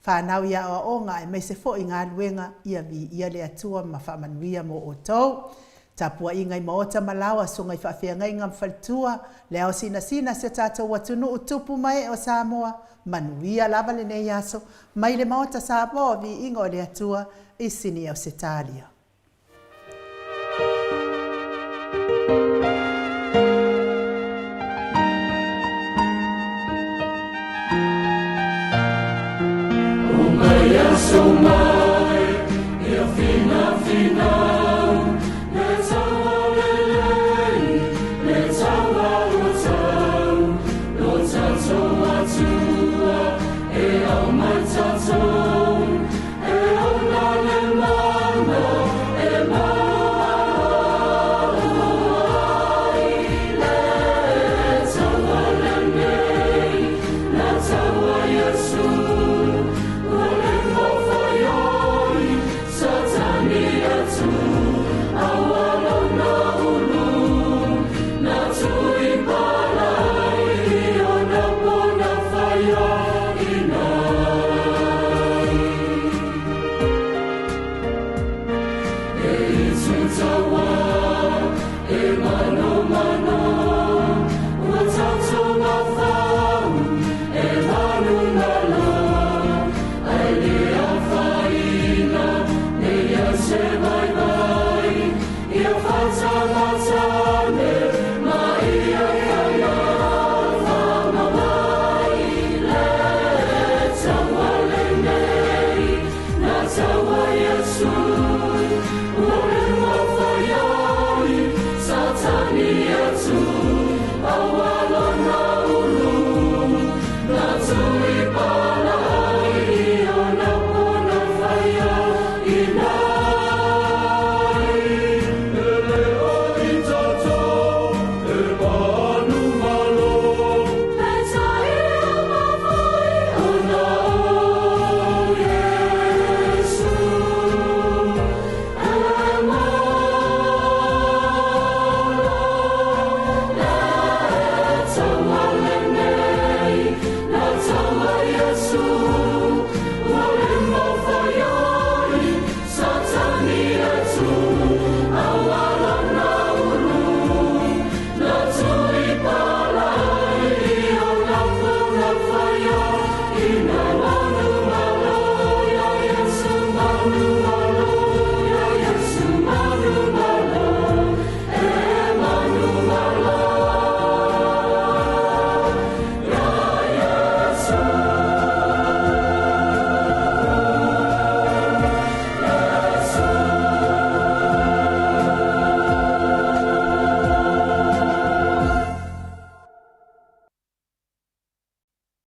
Fanau i aoaoga aemaise foi galuega, ia viia le Atua ma faamanuia mo outou. Tapuaiga i maota ma laoa, susuga i faafeagaiga ma faletua, le ao sinasina si o tatou atunuu tupu ma ee o Samoa, manuia lava lenei aso, mai le Maota Samoa, viiga o le Atua i Sini Ausetalia. It's